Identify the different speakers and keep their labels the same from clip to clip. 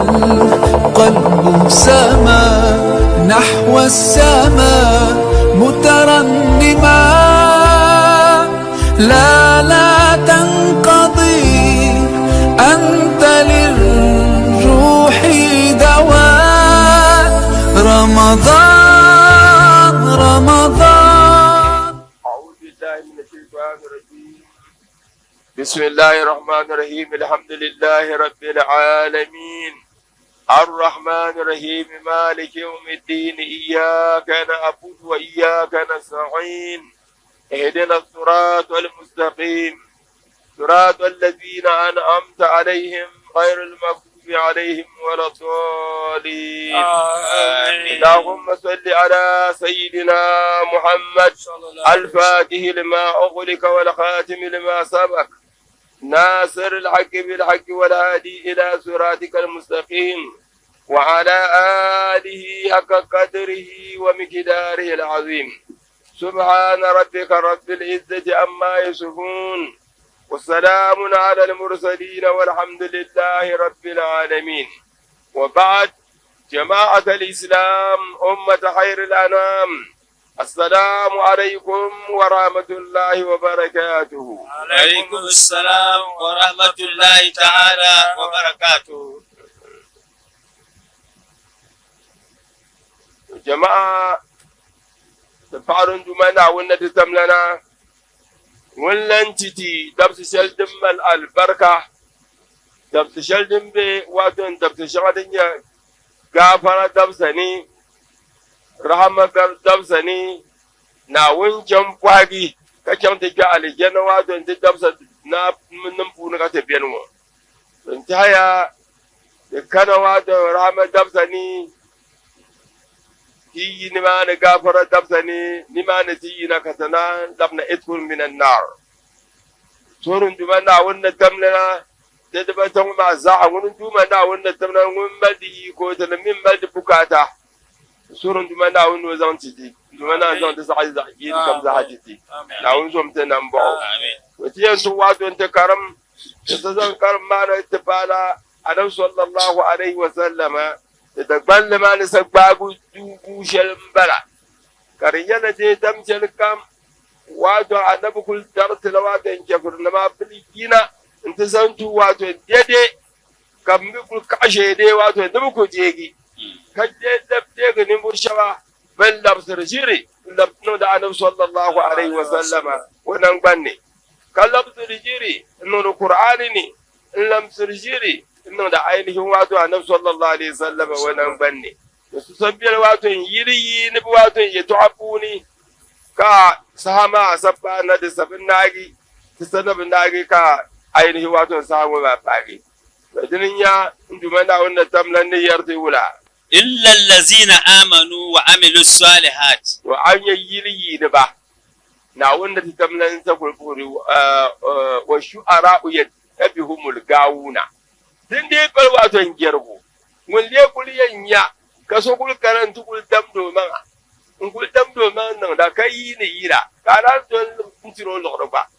Speaker 1: والقلب سما نحو السماء مترنما. لا لا تنقضي، أنت للروح دواء. رمضان رمضان.
Speaker 2: أعوذ بالله من الشيطان الرجيم. بسم الله الرحمن الرحيم. الحمد لله رب العالمين، الرحمن الرحيم، مالك يوم الدين، إياك نعبد وإياك نستعين، اهدنا الصراط المستقيم، صراط الذين أنعمت عليهم غير المغضوب عليهم ولا الضالين.
Speaker 3: آمين.
Speaker 2: اللهم صل على سيدنا محمد الفاتح لما أغلق والخاتم لما سبق، ناصر الحق بالحق، والهادي إلى صراطك المستقيم، وعلى آله حق قدره ومقداره العظيم. سبحان ربك رب العزة عما يصفون، والسلام على المرسلين، والحمد لله رب العالمين. وبعد، جماعة الإسلام، أمة خير الأنام، السلام عليكم ورحمة الله وبركاته.
Speaker 3: عليكم السلام ورحمة الله تعالى وبركاته.
Speaker 2: Jama'a ti paɣiri n Duuma Naawuni ni ti tamlana ŋun lan ti ti dabisi shɛli din mali alibarika, dabisi shɛli din be wato n dabisi shɛŋa din nyɛ gaafara dabisa ni rahama dabisa ni Naawuni chaŋ pɔhigi ka chaŋ ti kpe alijanna wato n ti dabisa nim puuni ka ti beni ŋɔ. N tɛhiya di kana wato rahama dabisa ni ti yi nimaani, gaafara dabisa ni nimaani ti yina ka ti naan labina itkun minan naar. Suhuri n Duuma Naawuni ni tamli na di dibata ŋɔ maa zaa, ŋuni n Duuma Naawuni ni tamli na ŋun mali di yiko ti ni mi mali di bukaata. Suhuri n Duuma Naawuni ni o zaŋ ti ti. N Duuma Naawuni zaŋ ti zaɣ zaɣ yini kam zaa ti ti. Naawuni zom ti nambɔɣu. To ti yɛn suhi wato n-ti karim, ti zaŋ karim maa ni ti paala Anabi sallallahu alaihi wasallama. Di Dagbanli maa ni sa gbaagu duubu shɛli m-bala, ka di nyɛla deetam shɛli kam waato Anabi kul daritila waato n-chɛfirinima bili yina nti zaŋ ti waato dɛde, ka bɛ mi kul kaɣi ʒee dee waato ni bɛ ku deegi, ka lab deegi ninvuɣ shɛba bɛn labisiri ʒiri n-lab niŋdi Anabi sallallahu alaihi wasallama o naŋgban ni, ka labisiri ʒiri n-niŋdi Kur'aani ni. N lamsiri ʒiri n niŋdi ainihin waato Annabi sallallahu alaihi wasallam o nangbani ni. To su so beni waato n yili yi ni bi waato n yɛtɔɣa puuni ka saha maa sa paai na di sa bi naagi, ti sa na bi naagi ka ainihin waato n saha ŋɔ maa paagi. To dini n-nya n Duuma Naawuni ni tam lan ni yɛri ti wula?
Speaker 3: Illa allazina amanu wa amilu salihat.
Speaker 2: To a nya yili yiiniba Naawuni ni ti tam lan sa kuli puhiri wa shu'ara'u yattabi'uhumul gaawuna. Din dii pali waato n jɛrigu, ŋun lee kuli yɛn nya ka so kuli kana nti kuli damdi o maŋa, n-kuli damdi o maŋ niŋda ka yiini yila, ka a naan to n-tiri o liɣiri gba,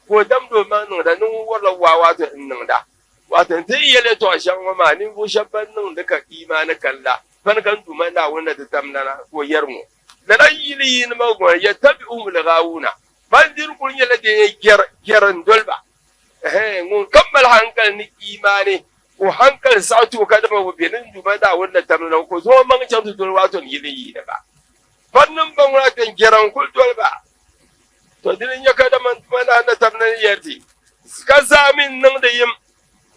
Speaker 2: ka o damdi o maŋ niŋda ni ŋun warila waa waato n-niŋda. Waato n ti yɛli yɛtɔɣ shɛŋa ŋɔ maa, ninvuɣ shɛb ban niŋdi ka iimaani kani la, bɛn ka n Duuma Naawuni na ti tamlana, ka o yɛri ŋɔ. Lala yili yini maa gba yattabi'uhum al-ghaawuna, ban diri kuli nyɛla din yɛn jɛri jɛri n-doli ba. Ɛhɛn, ŋun kam mali hankali ni iimaani, ka o hankali saɣi ti o kadama o be ni n Duuma Naawuni na tamli na ka o zaŋ o maŋ chaŋ ti doli waato ni yili yini ba. Bannim ba ŋuna din jɛra n-kuli doli ba. To dini n-nyɛ kadama n Duuma Naawuni na tamli ni yɛri ti, Ka zaami n-niŋdi yim,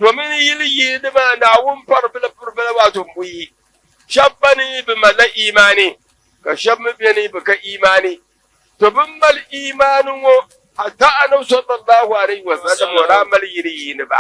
Speaker 2: domin yili yini maa Naawuni paribila piribila waato m-buyi. Shɛba bani bɛ malila iimaani, ka shɛba mi beni bɛ ka iimaani. To bɛ mali iimaani ŋɔ hatta Anabi sallallahu alayhi wa sallam o daa mali yili yiiniba,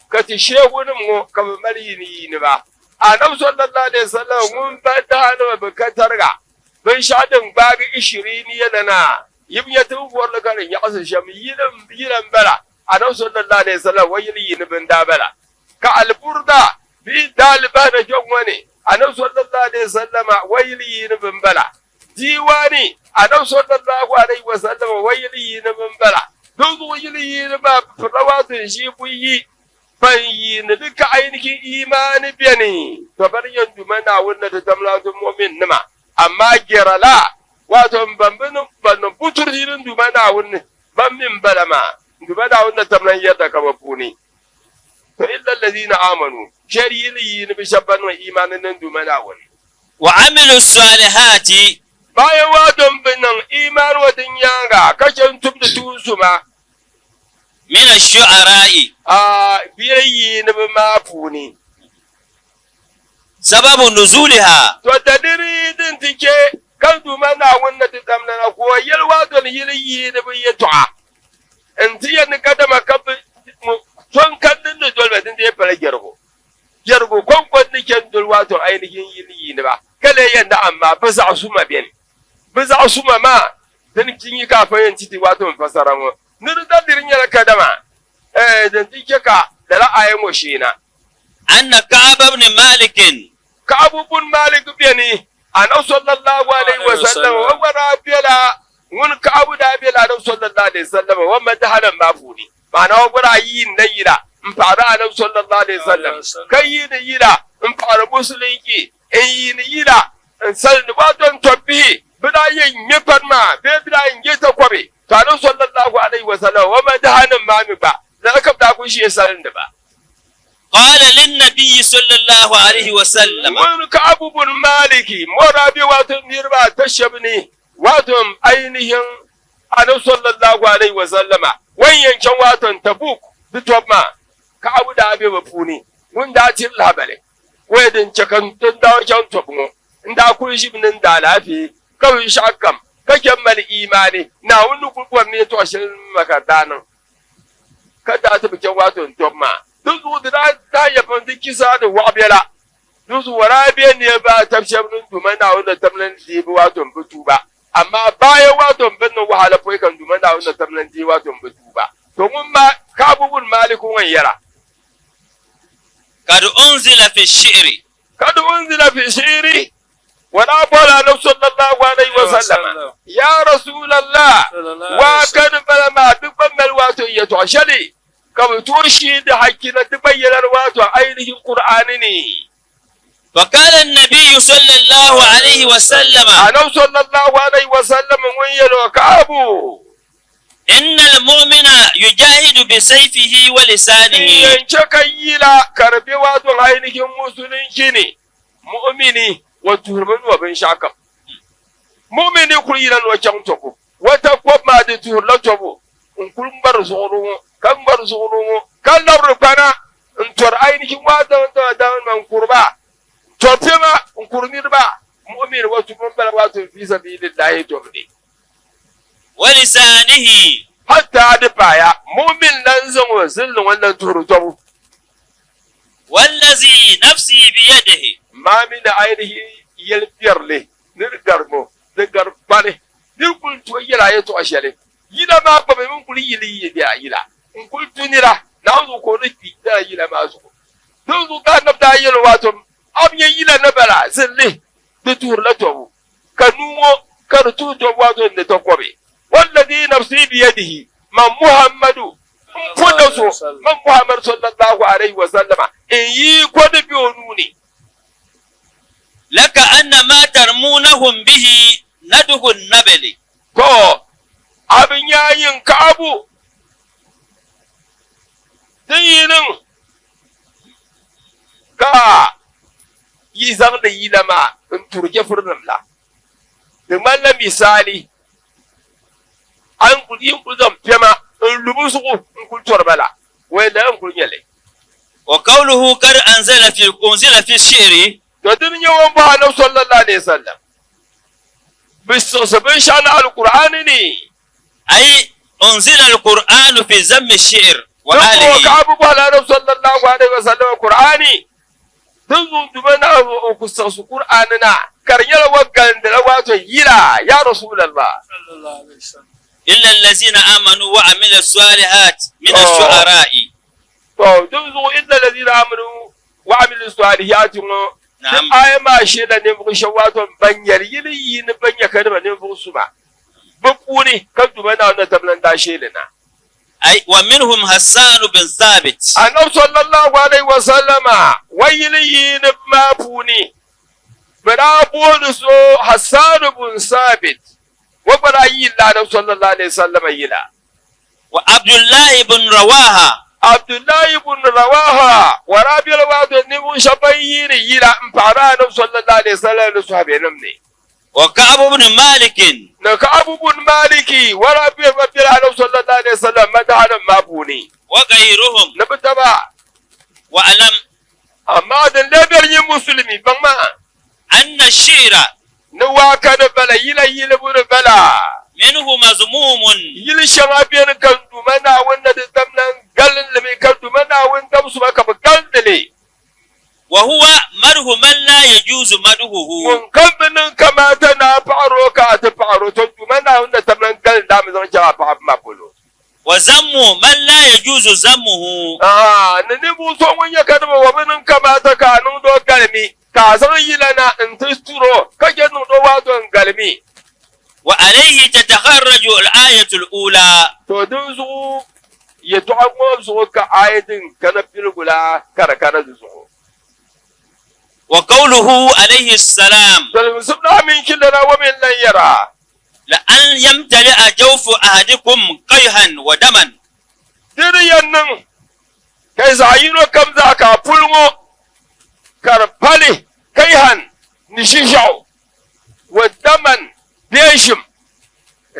Speaker 2: ka ti sheehunim ŋɔ ka bɛ mali yili yiiniba. Anabi sallallahu alayhi wa sallam ŋun ba daanima bɛ ka tariga, binshɛɣu din gbaagi ishiriiniya la na yi bi nya ti ni bɔri li ka di nyaɣisi shɛm yila m-bala. Anabi sallallahu alayhi wa sallam o yili yiiniba n-daa bala. Ka Alburda bee daaliba na kpe ŋɔ ni, Anabi sallallahu alayhi wasallama wa yili yiiniba m-bala. Diiwaani, Anabi sallallahu alayhi wasallama wa yili yiiniba m-bala. Dinzuɣu yili yiiniba pirila waato n-ʒii buyi. Ban yiini li ka ainihin imani beni, to bani yɛn du ma Naawuni ni di damla ti mu'minnima. Amaa gɛra la, wato ban bi niŋ, ban niŋ puturisi din du ma Naawuni ni, ban mi m-bala maa, n-du ma Naawuni ni tamla n-yɛrida ka bɛ puuni. To illa allazina amanu, shɛli yi ni yiini bi shɛba ban niŋ imani ni n-du ma Naawuni.
Speaker 3: Wa amilu salihati.
Speaker 2: Bayan wato m bi niŋ imani ŋɔ din nyaaŋa ka chɛ n-tumdi tuun suma.
Speaker 3: Min ash-shu'ara'i.
Speaker 2: A bɛ yiiniba maa puuni.
Speaker 3: Sababu nuzuliha.
Speaker 2: To daliri din ti chɛ ka n Duuma Naawuni ni ti damdana ka o yɛli wato ni yili yiiniba yɛtɔɣa nti yɛn ni kadama ka bɛ so n-kani din ni doli ba din dee pala jɛrigu. Jɛrigu kɔŋko n-ni chɛ n-doli wato ainihin yili yiiniba ka lee yɛn ni amaa bɛ zaɣ suma beni. Bɛ zaɣ suma maa din ti yi ka a fa yɛn ti ti wato n fasara ŋɔ ni di daliri nyɛla kadama din ti chɛ ka lala aya ŋɔ sheena.
Speaker 3: Anna Ka'ab ibn Malik.
Speaker 2: Ka'ab ibn Malik beni Anabi sallallahu alayhi wa sallam o gba daa bela ŋun Ka'ab daa bela Anabi sallallahu alayhi wa sallam o madahanim maa puuni maana o gba daa yiinila yila m paɣiri Anabi sallallahu alayhi wa sallam ka yiini yila m paɣiri musulinchi n yiini yila n salindi wato n tɔbbihi bɛ daa yɛn ŋme kpani maa bee bɛ daa yɛn je takɔbi, to Anabi sallallahu alaihi wasallam o madahanim maa mi gba lala ka bɛ daa kuli ʒiya salindi ba.
Speaker 3: Qala linnabiyyi sallallahu alaihi wasallam.
Speaker 2: Ŋun Ka'abu bun Maliki mo daa be wato niriba ata shɛba ni wato ainihin Anabi sallallahu alaihi wasallama wan yɛn chaŋ wato Tabuk di tɔbu maa, Ka'abu daa be bɛ puuni ŋun daa tiri lahabali. Waya din chɛ ka n daa chaŋ tɔbu ŋɔ, n daa kul ʒimi ni n daalaafee ka binshɛɣu kam, ka chɛ m mali imaani Naawuni ni kul bɔri ni yɛtɔɣ shɛli ma ka di daa niŋ, ka daa ti bi chɛ wato n tɔbu maa. Dinzuɣu di daa tahi ya pam di kisa di wɔɣ biɛla. Dinzuɣu o daa be niriba ata shɛb ni n Duuma Naawuni ni tam la n-deei bɛ wato m-bi tuuba. Amaa baaya wato m-bi niŋ wahala pɔi ka n Duuma Naawuni ni tam la n-deei wato m-bi tuuba. To ŋun maa Kaabu bun Malik ŋɔ n-yɛra.
Speaker 3: Kad unzila fi shi'ri.
Speaker 2: Kad unzila fi shi'ri. Wala bɔla Annabi sallallahu alayhi wa sallama, Ya Rasulallah, waa ka di bala maa di gba mali waato yɛtɔɣ shɛli ka bɛ tooi shii di hakki na di gba yɛla di waato ainihin Kur'aani ni.
Speaker 3: Fakala Annabiyu sallallahu alayhi wa sallama.
Speaker 2: Annabi sallallahu alayhi wa sallama ŋun yɛli o, Ka'abu.
Speaker 3: Innal mu'mina yujahidu bi sayfihi wa lisanihi.
Speaker 2: Din yɛn chɛ ka yila ka di be waato ainihin musulinchi ni, mu'mini o tuhirimi ni o binshɛɣu kam. Mu'mini kuli yila ni o chaŋ tɔbu, o takɔbi maa di tuhirila tɔbu n-kuli ŋmari zuɣuri ŋɔ ka ŋmari zuɣuri ŋɔ ka labiri kpana n-tɔri ainihin waato n-kuri ba, n-tɔri piɛma n-kuri niriba. Mu'mini o tuhirimi m-bala waato fi sabilillahi tɔbu ni.
Speaker 3: Walisaanihi.
Speaker 2: Hatta di paaya, mu'min lan zaŋ o zilli ŋɔ n-lan tuhiri tɔbu.
Speaker 3: Wallazi nafsi biyadihi.
Speaker 2: Maa mi ni ainihi yɛli biɛrili ni di gari ŋɔ, di gari kpani. Nir kul tooi yɛl a yɛtɔɣ shɛli, yila maa gba mi n kul yi li yi bɛ a yila. N kul tu nira, Naawuni zuɣu ka o ni kpi lala yila maa zuɣu. Dinzuɣu ka Annabi daa yɛl o, Wato a bi nya yila ni bala zilli di tuhirila tɔbu. Ka nuu ŋɔ ka di tuhi tɔbu wato n-di takɔbi. Walladhi nafsi biyadihi, man Muhammadu, m po na so, man Muhammadu sallallahu alayhi wa sallama, n yi ko di be o nuu ni.
Speaker 3: Laka anna ma tarmunahum bihi nadhu nabli.
Speaker 2: To, a bi nya yin kaɣibu din yi niŋ ka yi zaŋdi yila maa n-turi chɛfurinim la, di ŋmanila misali a ni yi kul zaŋ piɛma n-lu bɛ zuɣu n-kul tɔri ba la, wɛi lala n-kul nyɛ li.
Speaker 3: Wa qawluhu kad anzala fi unzila fi shi'ri.
Speaker 2: To dini nyɛ o ni bɔhi Anabi sallallahu alayhi wa sallam, bɛ siɣisi binshɛɣu na Alkur'aani ni?
Speaker 3: Ay unzila al-Qur'anu fi zammi shi'r wa
Speaker 2: Din bɔŋɔ
Speaker 3: alihi.
Speaker 2: ka a bi bɔhila Anabi sallallahu alayhi wa sallam Kur'aani? Din zuɣu Duuma Naawuni o ku siɣisi Kur'aani na ka di nyɛla o galindila waato yila, Ya Rasulallah.
Speaker 3: Illa allazina amanu wa amilu salihat min ash-shu'ara'i.
Speaker 2: To, din zuɣu illa allazina amanu wa amilu salihati ŋɔ, di aaya maa sheela ninvuɣu shɛba waato ban nyɛri yili yiini ban nyɛ kadama ninvuɣu suma. Bɛ puuni ka Duuma Naawuni na tabila n-daa sheeli na.
Speaker 3: Ay wa minhum Hassanu bin Thabit.
Speaker 2: Annabi sallallahu alaihi wa sallama wa yili yiinib maa puuni bɛ daa booni so Hassanu bin Thabit, o gba daa yiinila Annabi sallallahu alaihi wa sallama yila.
Speaker 3: Wa Abdullahi bin Rawaha.
Speaker 2: Abdullahi bin Rawaha wa daa bela waato ninvuɣ shɛba ban yiini yila m-paɣiri Annabi sallallahu alaihi wa sallam ni sɔhibenim ni.
Speaker 3: Wa Ka'abu bin Malikin.
Speaker 2: Ni Ka'abu bin Maliki wa daa gba bela Annabi sallallahu alaihi wa sallam madahanim maa puuni.
Speaker 3: Wa ghayruhum.
Speaker 2: Ni bɛ taba.
Speaker 3: Wa alam.
Speaker 2: Amaa din lee beri nyin Musulimi baŋ maa.
Speaker 3: Anna shi'ra.
Speaker 2: Ni waaka ni bala, yila yilibu ni bala.
Speaker 3: Minhu mazmumun.
Speaker 2: Yili shɛŋa beni ka n Duuma Naawuni na di damna n-galinli mi, ka Duuma Naawuni dabisima ka bɛ galindi li.
Speaker 3: Wa huwa madhu man la yajuzu madhuhu.
Speaker 2: Ŋun kam bi niŋ kamaata ni a paɣir o ka a ti paɣir o, tɔ Duuma Naawuni na tamla n-galindi a mi zaŋ chaŋ a paɣibu maa polo.
Speaker 3: Wa zammu man la yajuzu zammuhu.
Speaker 2: Aaa ni ninvuɣ so ŋun nyɛ kadama wa bi niŋ kamaata ka a niŋd o galimi, ka a zaŋ yila na nti tur o, ka chɛ niŋd o waato n-galimi.
Speaker 3: Wa alayhi tatakharraju al-ayatu al-ula.
Speaker 2: To dinzuɣu yɛtɔɣa ŋɔ zuɣu ka aaya din kana piligu la ka di kana di zuɣu.
Speaker 3: Wa qawluhu alayhi salam.
Speaker 2: Tɔlimsim ni aminchi lana wa min lan yɛra.
Speaker 3: La an yamtali'a jawfu ahadikum qayhan wa daman.
Speaker 2: Di ni yɛn niŋ ka yi zaɣ yino kam zaa ka a puli ŋɔ ka di pali kayhan ni ʒiʒiɛɣu wa daman bee ʒim.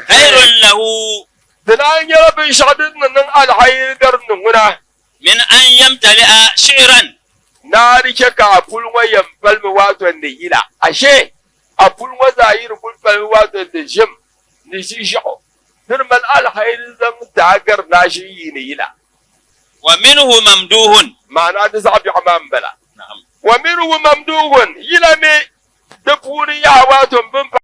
Speaker 3: Khayrun lahu.
Speaker 2: Di naan nyɛla binshɛɣu din ni niŋ alihayiri gari ni ŋuna.
Speaker 3: Min an yamtali'a shi'ran.
Speaker 2: Naa di chɛ ka a puli ŋɔ yɛn palimi waato ni yila. Ashe a puli ŋɔ zaa yi di kul palimi waato ni ʒim ni ʒiʒiɛɣu, di ni mali alihayiri zaŋ ti a gari ni a ʒi yiini yila.
Speaker 3: Wa minhu mamduhun.
Speaker 2: Maana di zaɣ biɛɣu maa m-bala. Wa minhu mamduhun, yila mi di puuni yaha waato m-bin pa.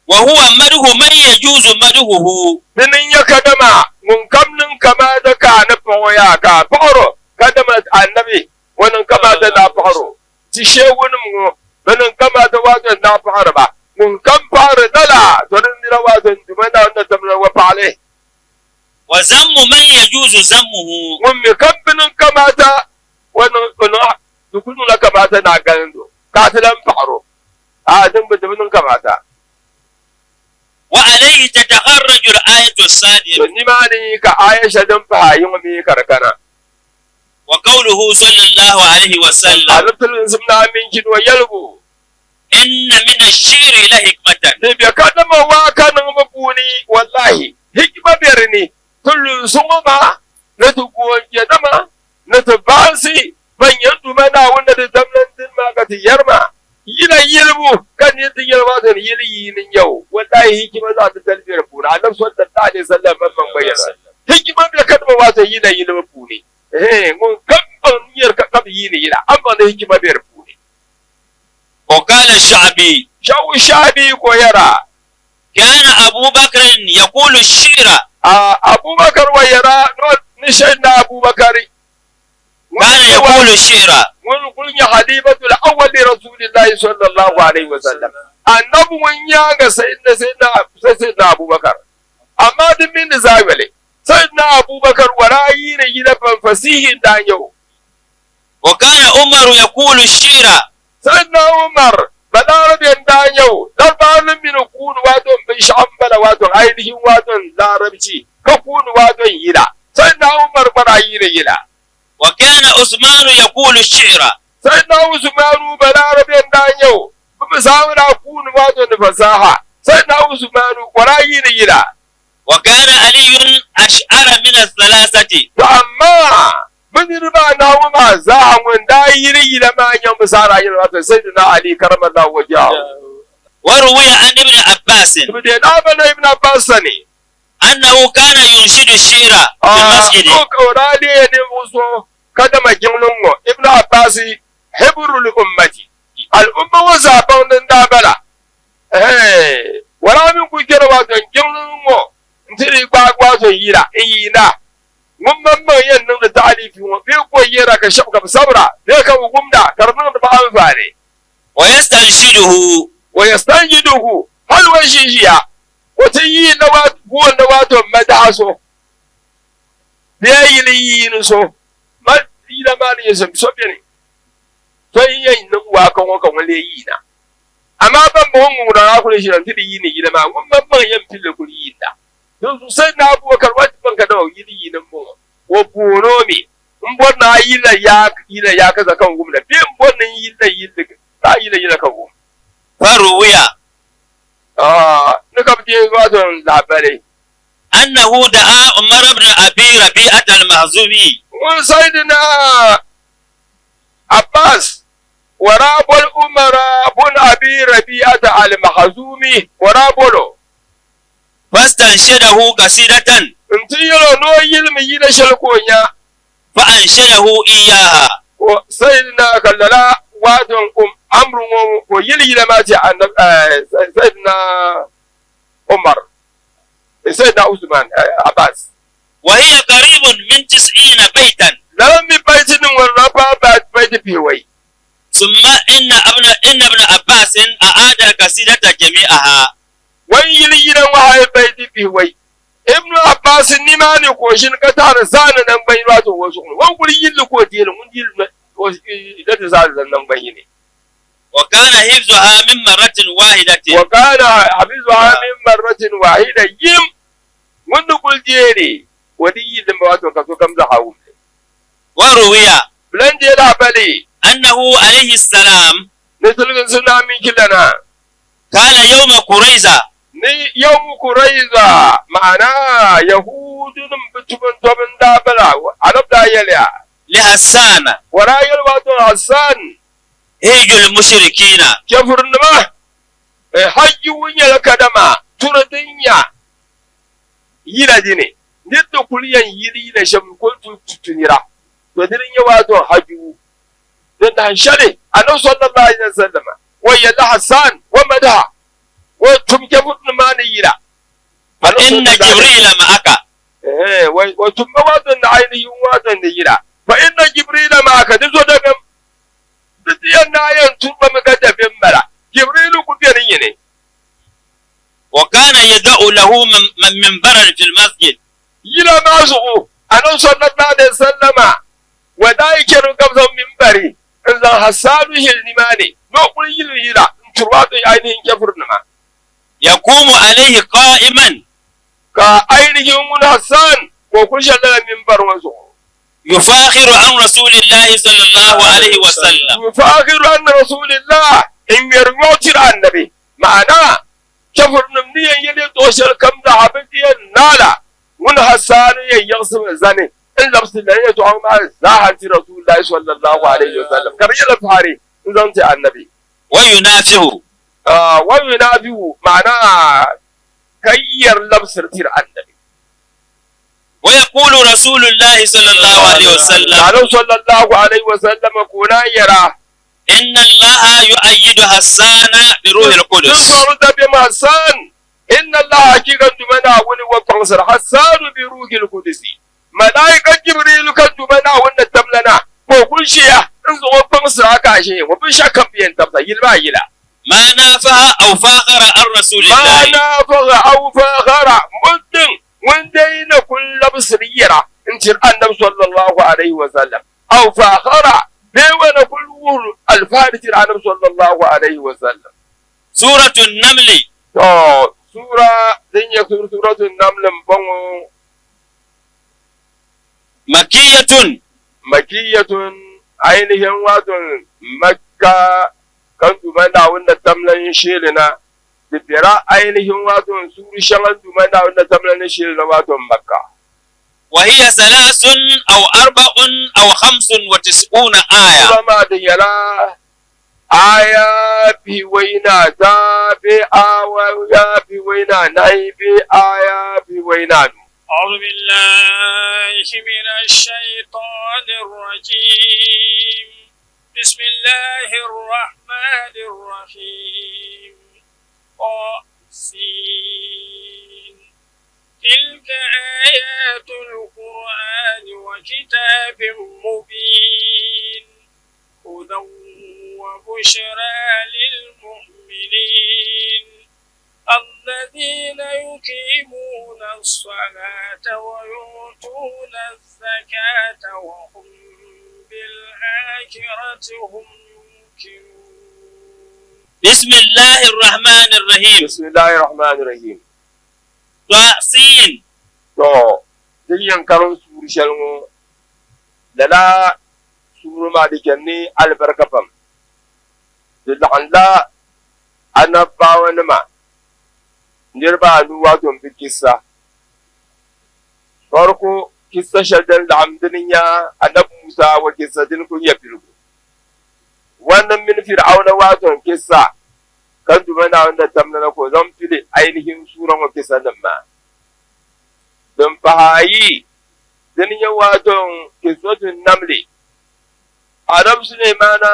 Speaker 3: Wa huwa madhu man yajuzu madhuhu.
Speaker 2: Di ni n-nyɛ kadama ŋunkam niŋ kamaata ka a ni paɣ o yaa ka a paɣir o, kadama Annabi o niŋ kamaata ni a paɣir o. Ti sheehunim ŋɔ bɛ niŋ kamaata waato n daa paɣiri ba. Ŋunkam paɣiri lala, tɔ di nira waato n Duuma Naawuni na tamla wa paɣ li.
Speaker 3: Wa zammu man yajuzu zammuhu.
Speaker 2: Ŋun mi kam bi niŋ kamaata o niŋ o niŋ di kul niŋla kamaata ni a galind o, ka a ti lan paɣir o. A'a, din bi di bi niŋ kamaata.
Speaker 3: Wa alayhi tatakharraju al-ayatu as-saniya.
Speaker 2: To nimaani ka aaya shɛli din pahi ayi ŋɔ mi ka di kana.
Speaker 3: Wa qawluhu sallallahu alayhi wa sallam.
Speaker 2: Annabi tilinsim ni aminchi ni o yɛligu.
Speaker 3: Inna min ash-shi'ri la hikmatan.
Speaker 2: Di be kadama waaka niŋbu puuni, wallahi, hikima be di ni. Ti lunsi ŋɔ maa ni ti goonjɛnima ni ti baansi ban yɛn Duuma Naawuni ni di damla n-dini maa ka ti yɛri maa, Yila yilibu ka nir ti yɛli maa ni yili yiini n-nyɛ o, wallahi hikima zaɣ titali be di puuni. Annabi sallallahu alaihi wasallam maŋmaŋ gba yɛli maa, hikima be kadama wato yila yilibu puuni. Ɛhɛn, ŋun kam baŋ ni yɛri ka bɛ yiini yila, a ni baŋ ni hikima be di puuni.
Speaker 3: Wa qala Sha'bi.
Speaker 2: Sha'u Sha'bi ko yɛra.
Speaker 3: Kana Abu Bakrin yaqulu ash-shi'ra.
Speaker 2: A Abubakar wa yɛra ni Sayyidina Abubakari.
Speaker 3: Kana yaqulu ash-shi'ra.
Speaker 2: Ŋun kuli nyɛ Khalifatul awwal li Rasulillahi sallallahu alayhi wa sallam. Annabi ŋun nyaaŋa Sayyidina Sayyidina Sayyidina Abubakar. Amaa di mini di zaa yoli, Sayyidina Abubakar wa daa yiini yila pam fasihi n-daa nyɛ o.
Speaker 3: Wa kana Umaru yaqulu ash-shi'ra.
Speaker 2: Sayyidina Umar Balarabe n-daa nyɛ o. Larabawanim mi ni kuuni waato m-binshɛɣu m-bala waato ainihin waato n-Larabchi ka kuuni waato n-yila. Sayyidina Umar gba daa yiini yila.
Speaker 3: Wa kana Usmanu yaqulu ash-shi'ra.
Speaker 2: Sayyidina Usmanu Balarabe n-daa nyɛ o. Bɛ mi zaa mi daa kuuni waato ni fasaha. Sayyidina Usmanu o daa yiini yila.
Speaker 3: Wa kana Aliyun ash'ara min ath-thalathati.
Speaker 2: To amaa Bɛ niriba anahi ŋɔ maa zaa ŋun daa yiri yila maa nyaŋ bɛ zaa daa yɛli maa Sayyidina Ali karamallahu wajahu.
Speaker 3: Wa ruwiya an Ibn Abbasin.
Speaker 2: Ti bi deei daa bala Ibn Abbas sani.
Speaker 3: Annahu kana yunshidu shi'ra fil masjidi.
Speaker 2: O daa leeya ninvuɣ so kadama jiŋli ŋ-ŋɔ Ibn Abbas hibrul ummati, al'umma ŋɔ zaa baŋdi n-daa bala. Ɛhɛɛ, o daa mi kuli kpɛri waato jiŋli ŋ-ŋɔ nti di gbaagi waato yila n-yiina. Ŋun maŋmaŋ yɛn niŋdi taalifi ŋɔ bee ka o yɛra ka shɛba ka bɛ sabira bee ka bɛ wumda ka di niŋdi ba anfaani.
Speaker 3: Wa yastanjiduhu.
Speaker 2: Wa yastanjiduhu, hali o ni ʒinʒiya o ti yi booni waato m-madaha so. Bee yili yiini so ma yila maa ni nyɛ shɛm, so beni so yi yɛn niŋ waaka ŋɔ ka ŋun lee yiina. Amaa bɛmbɔŋɔ ŋun daa kuli ʒina nti di yiini yila maa, ŋun maŋmaŋ yɛn pilli kuli yiinda. Dinzuɣu Sayyidina Abubakar waati ban ka dama yili yiini m-bɔŋɔ, o booni o mi m-bɔri ni a yilila yila yaakaza ka n wumda bee m-bɔri ni n yilila yilli ka a yila yila ka wum.
Speaker 3: Faruwiya.
Speaker 2: Ni ka bɛ deei wato n-lahabali.
Speaker 3: Annahu da'a Umar ibn Abi Rabi'at al-Makhzumi.
Speaker 2: Ŋun Sayyidina Abbas o daa boli Umar bun Abi Rabi'at al-Makhzumi o daa bol o.
Speaker 3: Fastanshadahu qasidatan.
Speaker 2: N-ti yɛl o ni o yilimi yila shɛli ka o nya.
Speaker 3: Fa-anshadahu iyyaha.
Speaker 2: Ka Sayyidina ka lala wato Amru ŋɔ ka o yili yila maa ti Sayyidina Umar. Sayyidina Usman Abbas.
Speaker 3: Wa hiya qaribun min tis'ina baytan.
Speaker 2: Lala mi bayti nim ŋɔ di paai bayti pihiwɔi.
Speaker 3: Summa inna ibna inna ibna Abbasin a'ada al-qasidata jami'aha.
Speaker 2: Wan yili yila ŋɔ hali bayti pihiwɔi. Ibnu Abbas nimaani ka o ʒini ka taɣiri zaani naŋgban yini wato o zuɣu ni. O ni kuli yilli ka o deeli ŋun yili la ti zaani naŋgban yini.
Speaker 3: Wa kana hifzuha min marratin wahidatin.
Speaker 2: Wa kana hafzuha min marratin wahida yim ŋun ni kuli deeri o di yi dimba wato ka sokam zaɣa wum li.
Speaker 3: Wa ruwiya.
Speaker 2: Bɛ lan deei lahabali.
Speaker 3: Annahu alayhi salam.
Speaker 2: Ni tiliginsi ni aminchi lana.
Speaker 3: Kana yawma Qurayza.
Speaker 2: Ni yawmu Qurayza ma'ana Yahuudunim bi tumin tɔbu n-daa bala Annabi daa yɛliya.
Speaker 3: Li Hassana.
Speaker 2: O daa yɛli wato Hassan.
Speaker 3: Hijul mushirikiina.
Speaker 2: Chɛfurinima, hajji ŋun nyɛla kadama turi din nya yila dini, nir ti kuli yɛn yili yila shɛm kuli ti tu nira, to dini n-nyɛ waato hajji ŋu. Din dahin shɛli, Anabi sallallahu alaihi wasallam o yɛlila Hassan wa madaha, o tum chɛfurinima maa ni yila.
Speaker 3: Fa inna Jibrila ma'aka.
Speaker 2: O tumba waato ni ainihin waato ni yila. Fa inna Jibrila ma'aka, di zo dabiɛm Di ti yɛn naai yɛn tuhi ba mi ka dabiɛm bala. Jibriilu ku beni nyini.
Speaker 3: Wa kana yada'u lahu minbaran fil masjid.
Speaker 2: Yila maa zuɣu, Anabi sallallahu alaihi wasallama wa daa yi chani ka bɛ zaŋ minbari n-zaŋ Hassanu hili nimaani ni o kuli yili yila n-turi waato ainihin chɛfurinima.
Speaker 3: Yaqumu alayhi qa'iman.
Speaker 2: Ka ainihin ŋun Hassan ka o kuli ʒe lala minbari ŋɔ zuɣu.
Speaker 3: Yufakhiru an Rasulillahi sallallahu alaihi wa sallam.
Speaker 2: Yufakhiru an Rasulillah n ŋmɛri yɔɣu tiri Annabi. Ma'ana, chɛfurinim ni yɛn yɛli yɛtɔɣ shɛli kam zaa bɛ ti yɛn naai la, ŋun Hassanu yɛn yiɣisimi zani n-labisi lala yɛtɔɣa ŋɔ maa zaaha n-ti Rasulillahi sallallahu alaihi wa sallam, ka di nyɛla fahari n-zaŋ ti Annabi.
Speaker 3: Wa yunafihu.
Speaker 2: Wa yunafihu, ma'ana ka yɛri labisiri tiri Annabi.
Speaker 3: Wa yaqulu Rasulullahi sallallahu alaihi wasallam.
Speaker 2: Annabi sallallahu alaihi wasallam ka o naan yɛra.
Speaker 3: Inna Allaha yu'ayyidu Hassana bi ruhil qudus.
Speaker 2: Din sɔŋdi dabiɛm Hassan, Inna Allaha hakiika Duuma Naawuni wa kpaŋsiri Hassanu bi ruhil qudusi. Malaika Jibrilu ka Duuma Naawuni ni tamla na ka o kuli ʒiya n-zaŋ o kpaŋsiri a ka a ʒiya ŋɔ binshɛɣu kam bi yɛn tabisa yili maa yila.
Speaker 3: Ma nafaha aw fakhara an Rasulillahi.
Speaker 2: Ma nafaha aw fakhara muddin ŋun dee na kul labisiri yɛra n-tiri Annabi sallallahu alaihi wa sallam, aw fakhara bee wa na kul wuhiri alifahari tiri Annabi sallallahu alaihi wa sallam.
Speaker 3: Suratu Namli.
Speaker 2: To, sura din nyɛ Suratu Namli m-bɔŋɔ.
Speaker 3: Makkiyatun.
Speaker 2: Makkiyatun, ainihin wato Makka kan Duuma Naawuni ni tamla n-sheeli na. Di bela ainihin wato suuri shɛŋa Duuma Naawuni ni tamla ni sheeli na wato Makka.
Speaker 3: Wa hiya salaasun aw arba'un aw khamsun wa tis'una aaya.
Speaker 2: Sura maa di nyɛla aaya pihiwei ni ata bee aaya pihiwei ni anahi bee aaya pihiwei ni anu.
Speaker 4: A'udhu billahi minash shaitanir rajim. Bismillahir rahmanir rahim. Sin. Tilka ayatul Qur'ani wa kitabin mubin. Hudan wa bushra lil mu'minin. الذين يقيمون الصلاة ويؤتون الزكاة وهم بالآخرة هم يوقنون.
Speaker 3: بسم الله الرحمن الرحيم.
Speaker 2: Bismillahir Rahmanir Rahim.
Speaker 3: طاسين.
Speaker 2: To din yɛn karim suuri shɛli ŋɔ, lala suuri maa di chani ni alibarika pam. Di laɣimla anabbawanima niriba anu wato m-bi kissa. Farko kissa shɛli din laɣim dini nya Anabi Musa wa kissa dini kuli nyɛ piligu. Wannan mini Fir'auna wato kissa ka Duuma Naawuni da tamla na ka o zaŋ pili ainihin suura ŋɔ kissa nim maa. Din pahi ayi dini nyɛ wato kissatu namli. Anabi Suleimana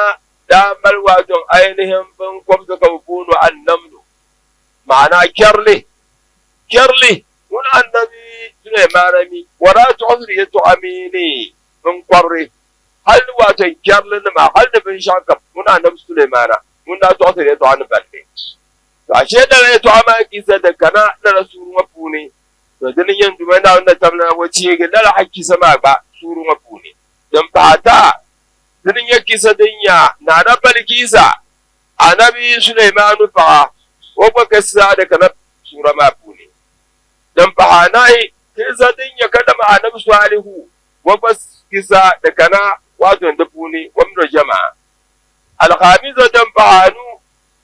Speaker 2: daa mali wato ainihin binkɔbisi ka bɛ booni o annamlu, ma'ana chɛrili. Chɛrili ŋun Anabi Suleimana mi o daa tɔɣisiri yɛtɔɣa mi ni binkɔbiri hal ni wato chɛrilinima hal ni binshɛɣu kam ŋun Anabi Suleimana ŋun daa tɔɣisiri yɛtɔɣa ni balli. To ashe lala yɛtɔɣa maa kisa di kana lala suuri ŋɔ puuni. To dini n-nyɛ n Duuma Naawuni ni tam lana ŋɔ teegi lala hakisa maa gba suuri ŋɔ puuni. Din pahi ata, dini n-nyɛ kisa din nya Naana Balikisa, Anabi Suleimanu paɣa, o gba kisa di kana suura maa puuni. Din pahi anahi, kisa din nyɛ kadama Anabi Salihu, o gba kisa di kana wato di puuni, o mini o jɛmaa. Alhamisa din pahi anu,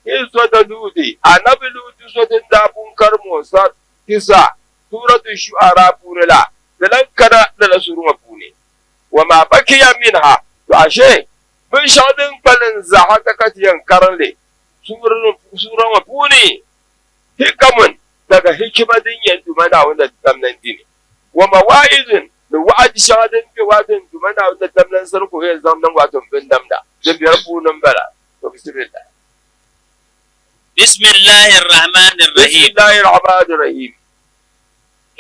Speaker 2: kisa Luti, Anabi Luti so din daa pun karim o sa kisa Suuratu Shu'ara puuni la, di lan kana lala suura ŋɔ puuni. Wa ma bakiya minha, to ashe binshɛɣu din kpalim zaa ka ka ti yɛn karim li suura ŋɔ puuni, hikamun, daga hikima din yɛn Duuma Naawuni da tam lan di ni, wa mawa'izun, ni wa'azi shɛŋa din be wato n Duuma Naawuni da tam lan sani ka o yɛn zaŋ niŋ wato m bindamda din be di puuni m-bala. To bismillah.
Speaker 3: بسم الله الرحمن الرحيم.
Speaker 2: بسم الله الرحمن الرحيم.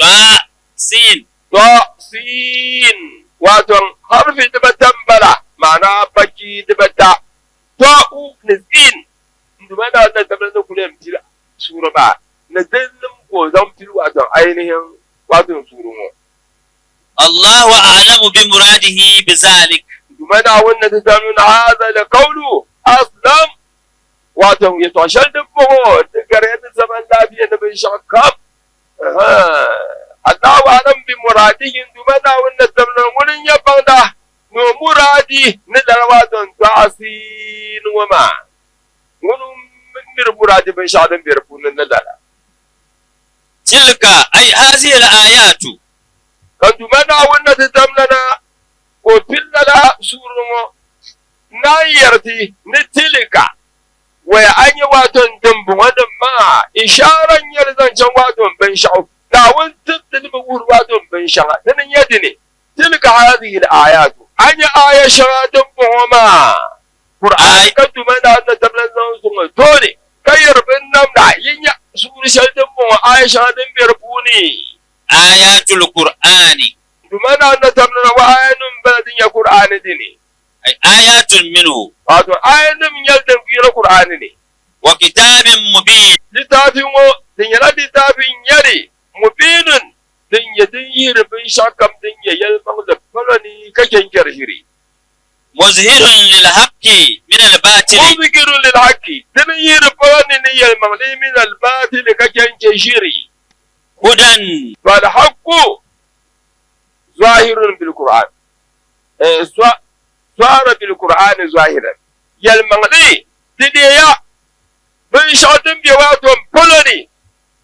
Speaker 3: طا سين.
Speaker 2: طا سين wato harfi dibatan bala ma'ana baki dibata ta'u ni sin nduma da wannan tabbatar da kulen fil sura ba na dillin ko zan fil wato ainihin wato surun wo.
Speaker 3: الله أعلم بمراده بذلك.
Speaker 2: Nduma da wannan ta nuna hadha la qawlu aslam wato ya toshal din bugo gar yadda zaman lafiya na bin shakka Allahu alam bi muradihi nduma da wannan tabbatar wurin ya banda no muradi ni darwa don ta'asin wa ma wani mir muradi bin shadin biyar punin na dala.
Speaker 3: تلك أي هذه الآيات
Speaker 2: Kan duma na wannan ta tamlana ko fillala surun na yarti ni tilika waya an yi waton dimbin wannan ma isharan yar zancen waton bin sha'u na wun tuttun bi wur waton bin sha'a nan yadi ne tilka hadhihi al-ayatu an yi aya sha'a dimbin ma Qur'an kan duma na wannan tamlan zan sun dole kayar bin namda yin ya suru shal dimbin aya sha'a din biyar puni.
Speaker 3: آيات القرآن.
Speaker 2: Duma na wannan tamlan wa ayanun baladin ya Qur'ani dini.
Speaker 3: أي آيات منه.
Speaker 2: Wato ayanun yaldan kira Qur'ani ne.
Speaker 3: وكتاب مبين.
Speaker 2: Littafin wo din yana littafin yare mubinin din ya din yi rubin shakam din ya yalman da falani kaken kyarhiri.
Speaker 3: مظهر للحق من الباطل.
Speaker 2: Muzikirun lil haqqi din yi rubani ne yalman min al batil kaken kyarhiri.
Speaker 3: هدى.
Speaker 2: Fal haqqu zahirun bil Qur'an. Zahara bil Qur'an zahiran. Yalman li didiya bin shadin bi wato falani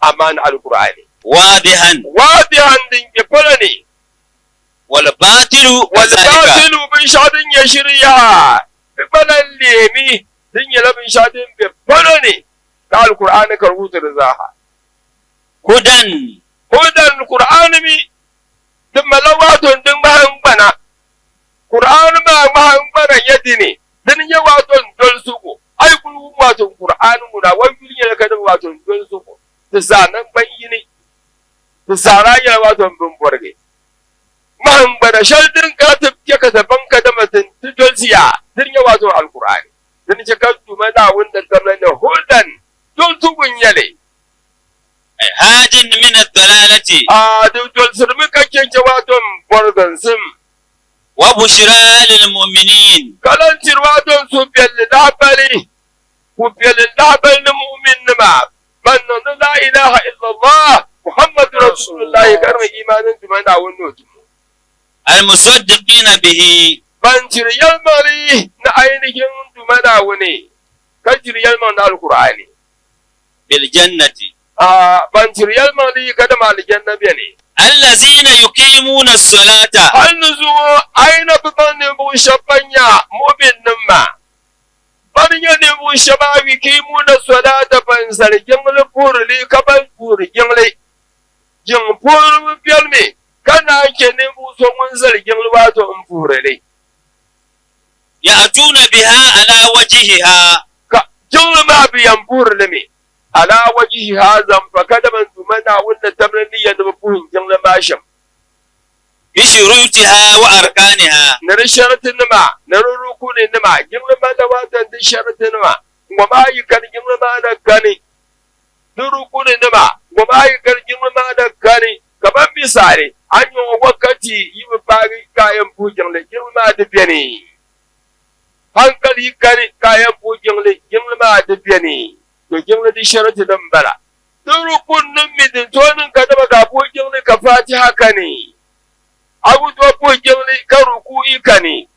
Speaker 2: amman al Qur'ani.
Speaker 3: واضحا.
Speaker 2: Wadihan din ke falani.
Speaker 3: والباطل كذلك.
Speaker 2: Walbatilu bin shadin ya shirya balan lemi din ya labin shadin bi falani ka alqur'ani ka rubuta da zaha.
Speaker 3: هدى.
Speaker 2: Hudan qur'ani mi din malawaton din mahan bana. Qur'ani ma mahan bana yadi ne din ya waton dol suko. Ai kullu waton qur'ani mu da wani ya ka da waton dol suko. Tisanan ban yi ne. Tisara ya waton bin borge. Man bana shaldin ka tafke ka taban ka da mutum tudolsiya din ya wato alqur'ani din ce ka tuma da wanda kamar da hudan dol tugun yale.
Speaker 3: Hadin min ad-dalalati.
Speaker 2: A di dolsirimi ka chɛnchɛ waato n bɔriginsim.
Speaker 3: Wa bushra lil mu'minin.
Speaker 2: Ka lan tiri waato n suhupiɛlli lahibali, hupiɛlli lahibali ni mu'minnima ban niŋdi la ilaha illallah Muhammadu Rasulullahi ka niŋ imaani n Duuma Naawuni ni o tumo.
Speaker 3: Al-musaddiqina bihi.
Speaker 2: Ban tiri yɛlimaŋli ni ayinihin Duuma Naawuni ka jiri yɛlimaŋli ni Alkur'aani.
Speaker 3: Bil-jannati.
Speaker 2: A ban tiri yɛlimaŋli kadama alijanna beni.
Speaker 3: Allazina yuqimuna as-salata.
Speaker 2: Hal ni zuŋɔ a yi na bi baŋ ninvuɣ shɛb ban nya mu'minnim maa, ban nyɛ ninvuɣ shɛba yuqimuna as-salata ban zali jiŋli puhiri li ka ban puhiri jiŋli. Jiŋ puhiribu belimi ka naan chɛ ninvuɣ so ŋun zali jiŋli waato m-puhiri li.
Speaker 3: Ya'tuuna biha ala wajihiha.
Speaker 2: Ka jiŋli maa bi yɛn puhiri li mi ala wajihiha zaŋ pa kadama n Duuma Naawuni ni tabili ni ya ni bɛ puhi n jiŋli maa shɛm.
Speaker 3: Bi shurutiha wa arkaniha.
Speaker 2: Ni di shɛritinima, ni di rukuninima, jiŋli maa dawaatan di shɛritinima, ŋɔ maa yi kani jiŋli maa na kani, di rukuninima, ŋɔ maa yi kani jiŋli maa na kani, kamani misali, a ni nya ŋɔ wakati yi bi paagi ka a yɛn puhi jiŋli, jiŋli maa di beni. Hankali yi kani ka a yɛn puhi jiŋli, jiŋli maa di beni. To jiŋli di shariti din bala. Di rukunnim mi din tooi niŋ kadama ka a puhi jiŋli ka Fatiha kani. A ku tooi puhi jiŋli ka ruku'i kani.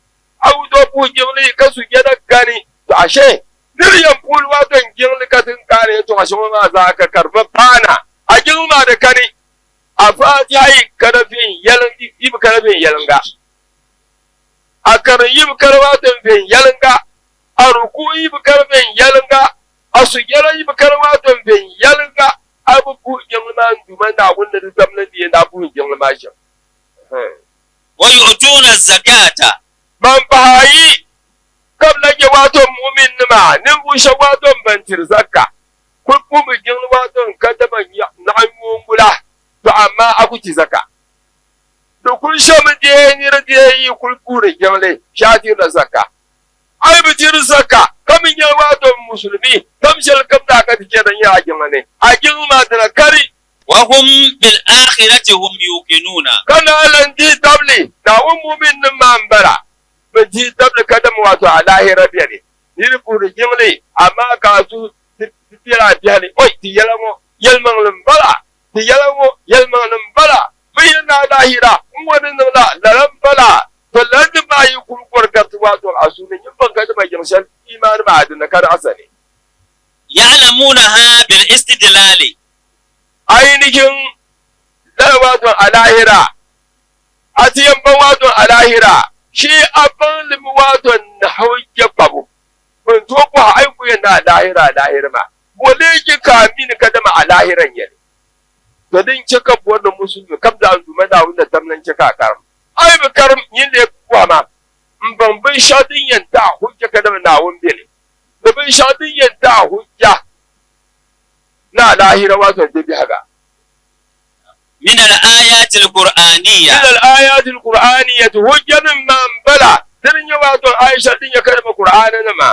Speaker 2: A ku tooi puhi jiŋli ka sujada kani. To ashe nir yɛn puhi waato n jiŋli ka ti n-kaani yɛtɔɣa shɛŋa maa zaa ka ka di bi paana a jiŋli maa di kani. A Fatiha yi kana viɛnyɛliŋ, yi bi kana viɛnyɛliŋga. A karim yi bi kani waato viɛnyɛliŋga. A ruku'u yi bi kani viɛnyɛliŋga. A sujada yi bi kani waato viɛnyɛliŋga. A bi puhi jiŋli maa n Duuma Naawuni ni di damli ni yɛn daa puhi jiŋli maa shɛm.
Speaker 3: Wa yu'tuuna zakata.
Speaker 2: Ban pahi ayi, ka bɛ lahi nyɛ waato mu'minnima, ninvuɣ shɛba waato m-ban tiri zakka, kuli puhimi jiŋli waato n-kadama naɣinyuungu la, tɔ amaa a ku ti zaka. Di kuli shɛmi deei nir deei yi kuli puhiri jiŋli shee a tirila zaka. A yi bi tiri zaka ka mi nyɛ waato musulimi, tam shɛli kam daa ka ti chɛri nyɛ a jiŋli ni, a jiŋli maa dina kari.
Speaker 3: Wa hum bil akhirati hum yuqinuuna.
Speaker 2: Ka naan lan dihi tabili, Naawuni muminnim maa m-bala, bɛ dihi tabili kadama waato alaahira beni. Nir puhiri jiŋli, amaa ka a suhu ti bela a biɛhi ni, Oi! Ti yɛla ŋɔ yɛlimaŋli m-bala! Ti yɛla ŋɔ yɛlimaŋli m-bala! Bɛ yi ni alaahira n-ŋɔ ni niŋ la, lala m-bala! To lala di maa yi kul kɔri gariti waato a suhu ni, nyin baŋ kadama yiŋ shɛli imaani maa di ni ka di asani.
Speaker 3: Ya'lamuunaha bil istidlaali.
Speaker 2: Ainihin lala waato alaahira, a ti yɛn baŋ waato alaahira, shi a baŋ li mi waato hujja kpabu. N tooi bɔhi a yi ku yɛn ni alaahira alaahira maa, bɔ lee chɛ ka a mi ni kadama alaahira n-nyɛ li? To din chɛ ka bɔri ni musulimi kam zaa n Duuma Naawuni na tam la n-chɛ ka a karim. A yi bi karim, nyin lee bɔhi ma, M baŋ binshɛɣu din yɛn ti a hujja kadama Naawuni beni, ni binshɛɣu din yɛn ti a hujja ni alaahira waato n-ti biɛhiga.
Speaker 3: Min al-aayaati al-Qur'aaniyya.
Speaker 2: Min al-aayaati al-Qur'aaniyyati, hujjanim maa m-bala, dini n-nyɛ waato aaya shɛli din nyɛ kadama Qur'aaninima.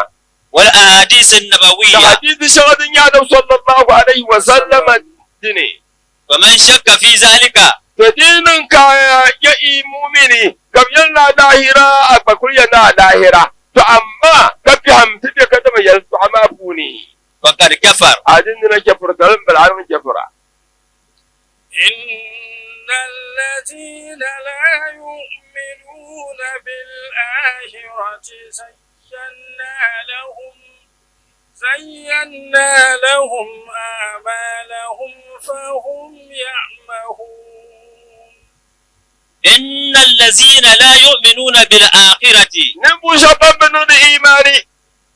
Speaker 3: Wal ahaadiisi an-nabawiyya.
Speaker 2: Ni hadiisi shɛŋa din nyɛ Anabi sallallahu alayhi wa sallama dini.
Speaker 3: Faman shakka fi zalika.
Speaker 2: To di niŋ ka ya yi muumini ka bɛ yɛli ni alaahira a gba kuli ya ni alaahira, to amaa ka biɛhim ti be kadama yɛltɔɣa maa puuni.
Speaker 3: Faqad kafar.
Speaker 2: A di nina chɛfuritali m-bala, a niŋ chɛfura.
Speaker 4: Inna allazina la yu'minuna bil akhirati zayyana lahum a'malahum fahum ya'mahun.
Speaker 3: Inna allazina la yu'minuna bil akhirati.
Speaker 2: Ninvuɣ shɛb ban bi niŋdi imaani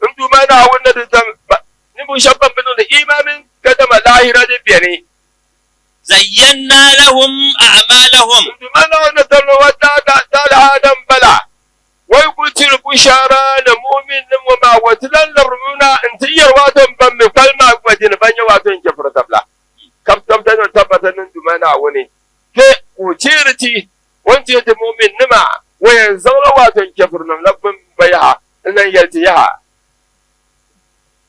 Speaker 2: n Duuma Naawuni ni di zam ba. Ninvuɣ shɛb ban bi niŋdi imaani kadama laahira ni beni.
Speaker 3: Zayyanna lahum a'malahum.
Speaker 2: N Duuma Naawuni ni tabili wa daalaha din bala. Wai ku tiri bushaara ni mu'minnim ŋɔ maa wa ti lan labirimi na nti yɛri waato m ban mi kpali maa gba dini ban nyɛ waato n chɛfiri tabila. Ka bɛ tabita ni tabbata ni n Duuma Naawuni kpe ka o teeri ti o ni teei ti mu'minnima o yɛn zaŋla waato n chɛfirinim la gbini ba yaha n-lan yɛli ti yaha.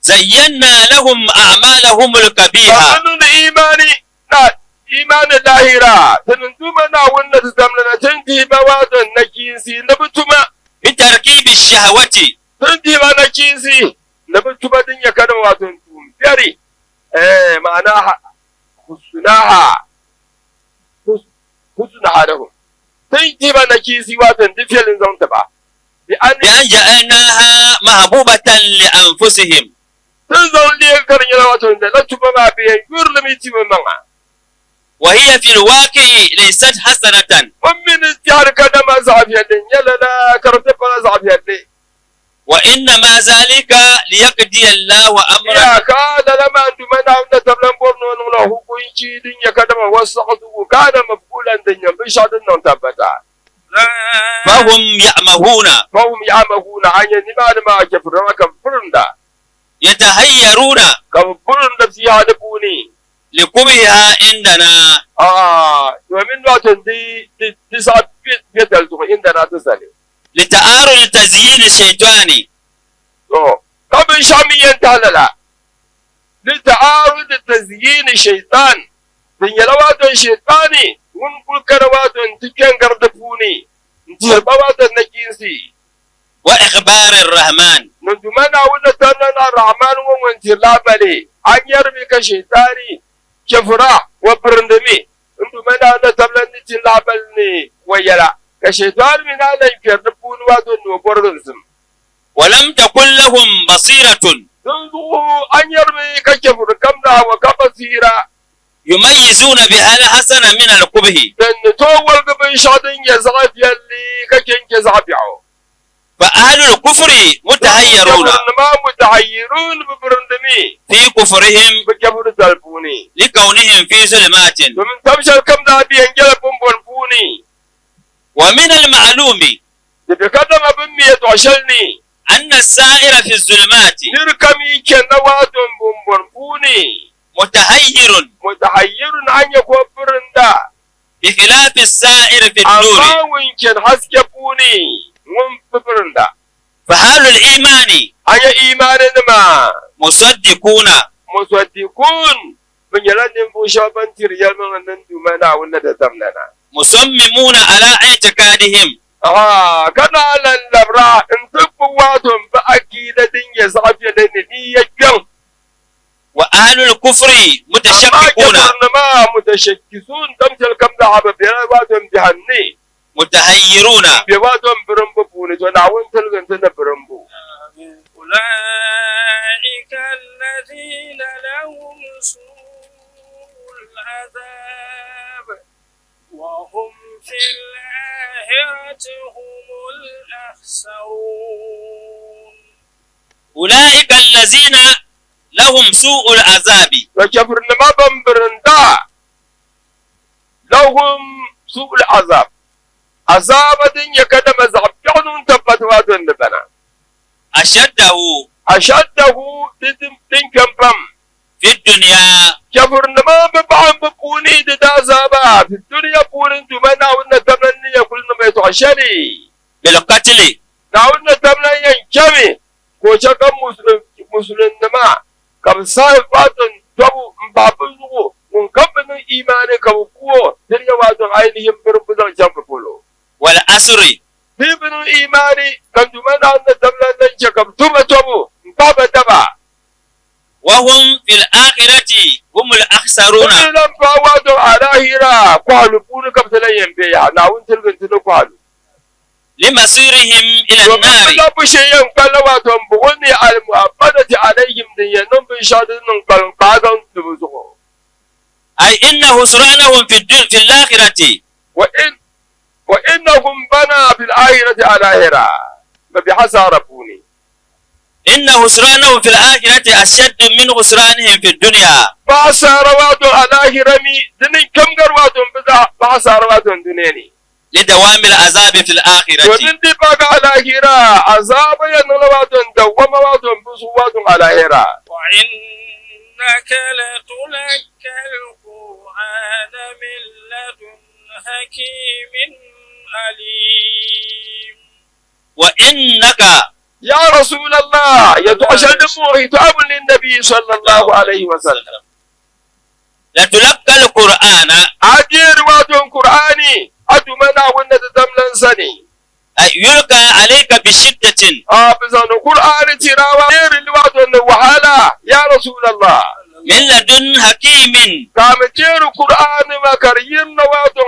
Speaker 3: Zayyanna lahum a'malahumul kabiha.
Speaker 2: Ban bi niŋdi imaani. Na imani lahira, ti ni Duuma Naawuni ni ti damli na ti ni dihi ba waadɔn nachiinsi ni bɛ tuma.
Speaker 3: Bitarkibi shahawati.
Speaker 2: Ti ni dihi ba nachiinsi ni bɛ tuma din nyɛ kadama waadɔn tuumbiɛri, eh, ma'ana husunaha, husunaha lahum. Ti ni dihi ba nachiinsi waadɔn di viɛli n-zaŋ ti ba. Bi an.
Speaker 3: Bi an ja'alnaha mahbubatan li anfusihim.
Speaker 2: Ti ni zaŋ leei ka di nyɛla wato lala tuma maa bɛ yɛn yuri li mi ti bɛ maŋa.
Speaker 3: Wa hiya fil waaqi'i laysat hasanatan.
Speaker 2: O mi ni tɛhiri kadama zaɣ viɛlli n-nyɛ lala ka di ti pala zaɣ viɛlli.
Speaker 3: Wa innama zalika liyaqdiya Allahu amran.
Speaker 2: Iyaka lala maa n Duuma Naawuni na tabila m-bɔri ni o niŋla hukunchi din nyɛ kadama wasaɣisigu kaana maf'ulan din nyɛ binshɛɣu din niŋ tabbata.
Speaker 3: Fahum ya'mahuuna.
Speaker 2: Fahum ya'mahuuna, a nya nimaani maa chɛfurinima ka bɛ birinda.
Speaker 3: Yatahayyaruuna.
Speaker 2: Ka bɛ birinda fiiha di puuni.
Speaker 3: Likubihiha indana.
Speaker 2: Aa, domin wato di di zaɣ biɛtali zuɣu indana ti sani.
Speaker 3: Lita'arudi tazyiini shaitani.
Speaker 2: To, ka binshɛɣu mi yɛn tahi lala. Lita'arudi tazyiini shaitan. Di nyɛla waato Shɛtaani ŋun kul kana waato nti kpe n-gari di puuni n-tihiri ba waato nachiinsi.
Speaker 3: Wa ikhbaari Rahman.
Speaker 2: Ni Duuma Naawuni ni tamla ni Ar-Rahman ŋɔ ŋun tiri lahibali, a nyari mi ka Shɛtaani chɛfura wa birindi mi n Duuma Naawuni ni tamla ni ti lahibali ni wa yɛla, ka Shɛtaani mi naan lan kpɛri di puuni waato ni o bɔriginsim.
Speaker 3: Wa lam takun lahum basiratun.
Speaker 2: Dinzuɣu a nyari mi ka chɛfuri kam daa wa ka basiira.
Speaker 3: Yumayyizuuna biha al-hasana min al-qubhi.
Speaker 2: Din ni tooi woligi binshɛɣu din nyɛ zaɣ viɛlli ka chɛ n-chɛ zaɣ biɛɣu.
Speaker 3: Fa ahlul kufri mutahayyaruuna.
Speaker 2: Chɛfurinima mutahayyirun bɛ birindimi.
Speaker 3: Fi kufrihim.
Speaker 2: Bɛ chɛfuritali puuni.
Speaker 3: Likawnihim fi zulumaatin.
Speaker 2: Domin tab shɛli kam daa be yɛn nyɛla bumbɔni puuni.
Speaker 3: Wa min al-ma'luumi.
Speaker 2: Di be kadama bɛ mi yɛtɔɣ shɛli ni.
Speaker 3: Anna as-sa'ira fi zulumaati.
Speaker 2: Nir kam yi chani waadɔn bumbɔni puuni.
Speaker 3: Mutahayyirun.
Speaker 2: Mutahayyirun a nya ka o birinda.
Speaker 3: Bi khilaafi as-sa'iri fi an-nuuri.
Speaker 2: Amaa ŋun chani haske puuni, ŋun bi birinda.
Speaker 3: Fa ahlul iimaani.
Speaker 2: A nya iimaaninima.
Speaker 3: Musaddikuuna.
Speaker 2: Musaddikuun, bɛ nyɛla ninvuɣ shɛba ban tiri yɛlimaŋli ni Duuma Naawuni ni di tamlana.
Speaker 3: Musammimuuna ala i'tiqaadihim.
Speaker 2: Ahaa, ka naan lan labira n-ti gbubi waato m-bi akiida din nyɛ zaɣ viɛlli ni niiya kpiɔŋ.
Speaker 3: Wa ahlul kufri mutashakikuuna.
Speaker 2: Amaa chɛfurinima mutashakkisun damtali kam zaa bɛ bela waato m-biɛhim ni.
Speaker 3: Mutahayyiruuna.
Speaker 2: M-be waato m-birimbu puuni, to Naawuni tiligi n-ti ni birimbu.
Speaker 4: Ulaika alladhina lahum su'ul adhab wa hum fil akhirati humul akhsarun.
Speaker 3: Ulaika allazina lahum su'ul azabi.
Speaker 2: To chɛfurinima ban birinda lahum su'ul azab, azaaba din nyɛ kadama zaɣ biɛɣu niŋ tabbati waato n-di bana.
Speaker 3: Ashaddahu.
Speaker 2: Ashaddahu di din kpɛm pam.
Speaker 3: Fi dunya.
Speaker 2: Chɛfurinima bi baɣim bɛ puuni di daazaaba fi dunya puuni n-duuma Naawuni na tabila ni yɛn kuli niŋ ba yɛtɔɣ shɛli.
Speaker 3: Bil qatli.
Speaker 2: Naawuni ni tabila yɛn chɛmi ka o chɛ ka Musulinnima ka bɛ sahi waaton tɔbu m-bahi bɛ zuɣu, ŋun kam bi niŋ iimaani ka bɛ ku o, di ni nyɛ waaton ainihin birimbu zaŋ chaŋ bɛ polo.
Speaker 3: Wal asri.
Speaker 2: Bɛ yi bi niŋ iimaani ka Duuma Naawuni ni tabila lan chɛ ka bɛ tuhi ba tɔbu m-pahi ba daba.
Speaker 3: Wa hum fil aakhirati humul akhsaruuna.
Speaker 2: Bɛ ni lan paai waaton alaahira kɔhilu puuni ka bɛ ti lan yɛn be yaha, Naawuni tiligi nti ni kɔhilu.
Speaker 3: Limasirihim ila
Speaker 2: Domin bɛ
Speaker 3: nnaari.
Speaker 2: labbu shee yɛn kpalila waato m-buɣim ni al-mu'abbadati alayhim din yɛn niŋ binshɛɣu din niŋ kpalim kpaai zaŋ ti bɛ zuɣu.
Speaker 3: Ay inna husranahum fi l-akhirati.
Speaker 2: Wa in wa innahum bana fi l-akhirati alahira bɛ be hasaara puuni.
Speaker 3: Inna husranahum fi l-akhirati ashaddu min husranihim fi dunya.
Speaker 2: Bɛ hasaara waato alahira mi di ni kpɛm gari waato m-bi zaɣ bɛ hasaara waato n-dunia ni.
Speaker 3: Lidawami al-azabi fil akhirati.
Speaker 2: Domin di paagi alahira, azaaba yɛn niŋla waato n-dawama waato m-bi zuɣu waato alahira.
Speaker 4: Wa innaka latulakka al-Qur'ana min ladun hakimin alim.
Speaker 3: Wa innaka.
Speaker 2: Ya Rasulallah, yɛtɔɣ shɛli din muɣi hitɔbu linnabi sallallahu alayhi wa sallam.
Speaker 3: Latulakka al-Qur'ana.
Speaker 2: A deeri waato Qur'ani a Duuma Naawuni ni ti tamlan sani.
Speaker 3: Ay yulka alayka bi shiddatin.
Speaker 2: A bi zaŋdi Qur'ani tiri a deeri li waato ni wahala, ya Rasulallah.
Speaker 3: Min ladun hakimin.
Speaker 2: Ka a mi deeri Qur'ani maa ka di yirina waato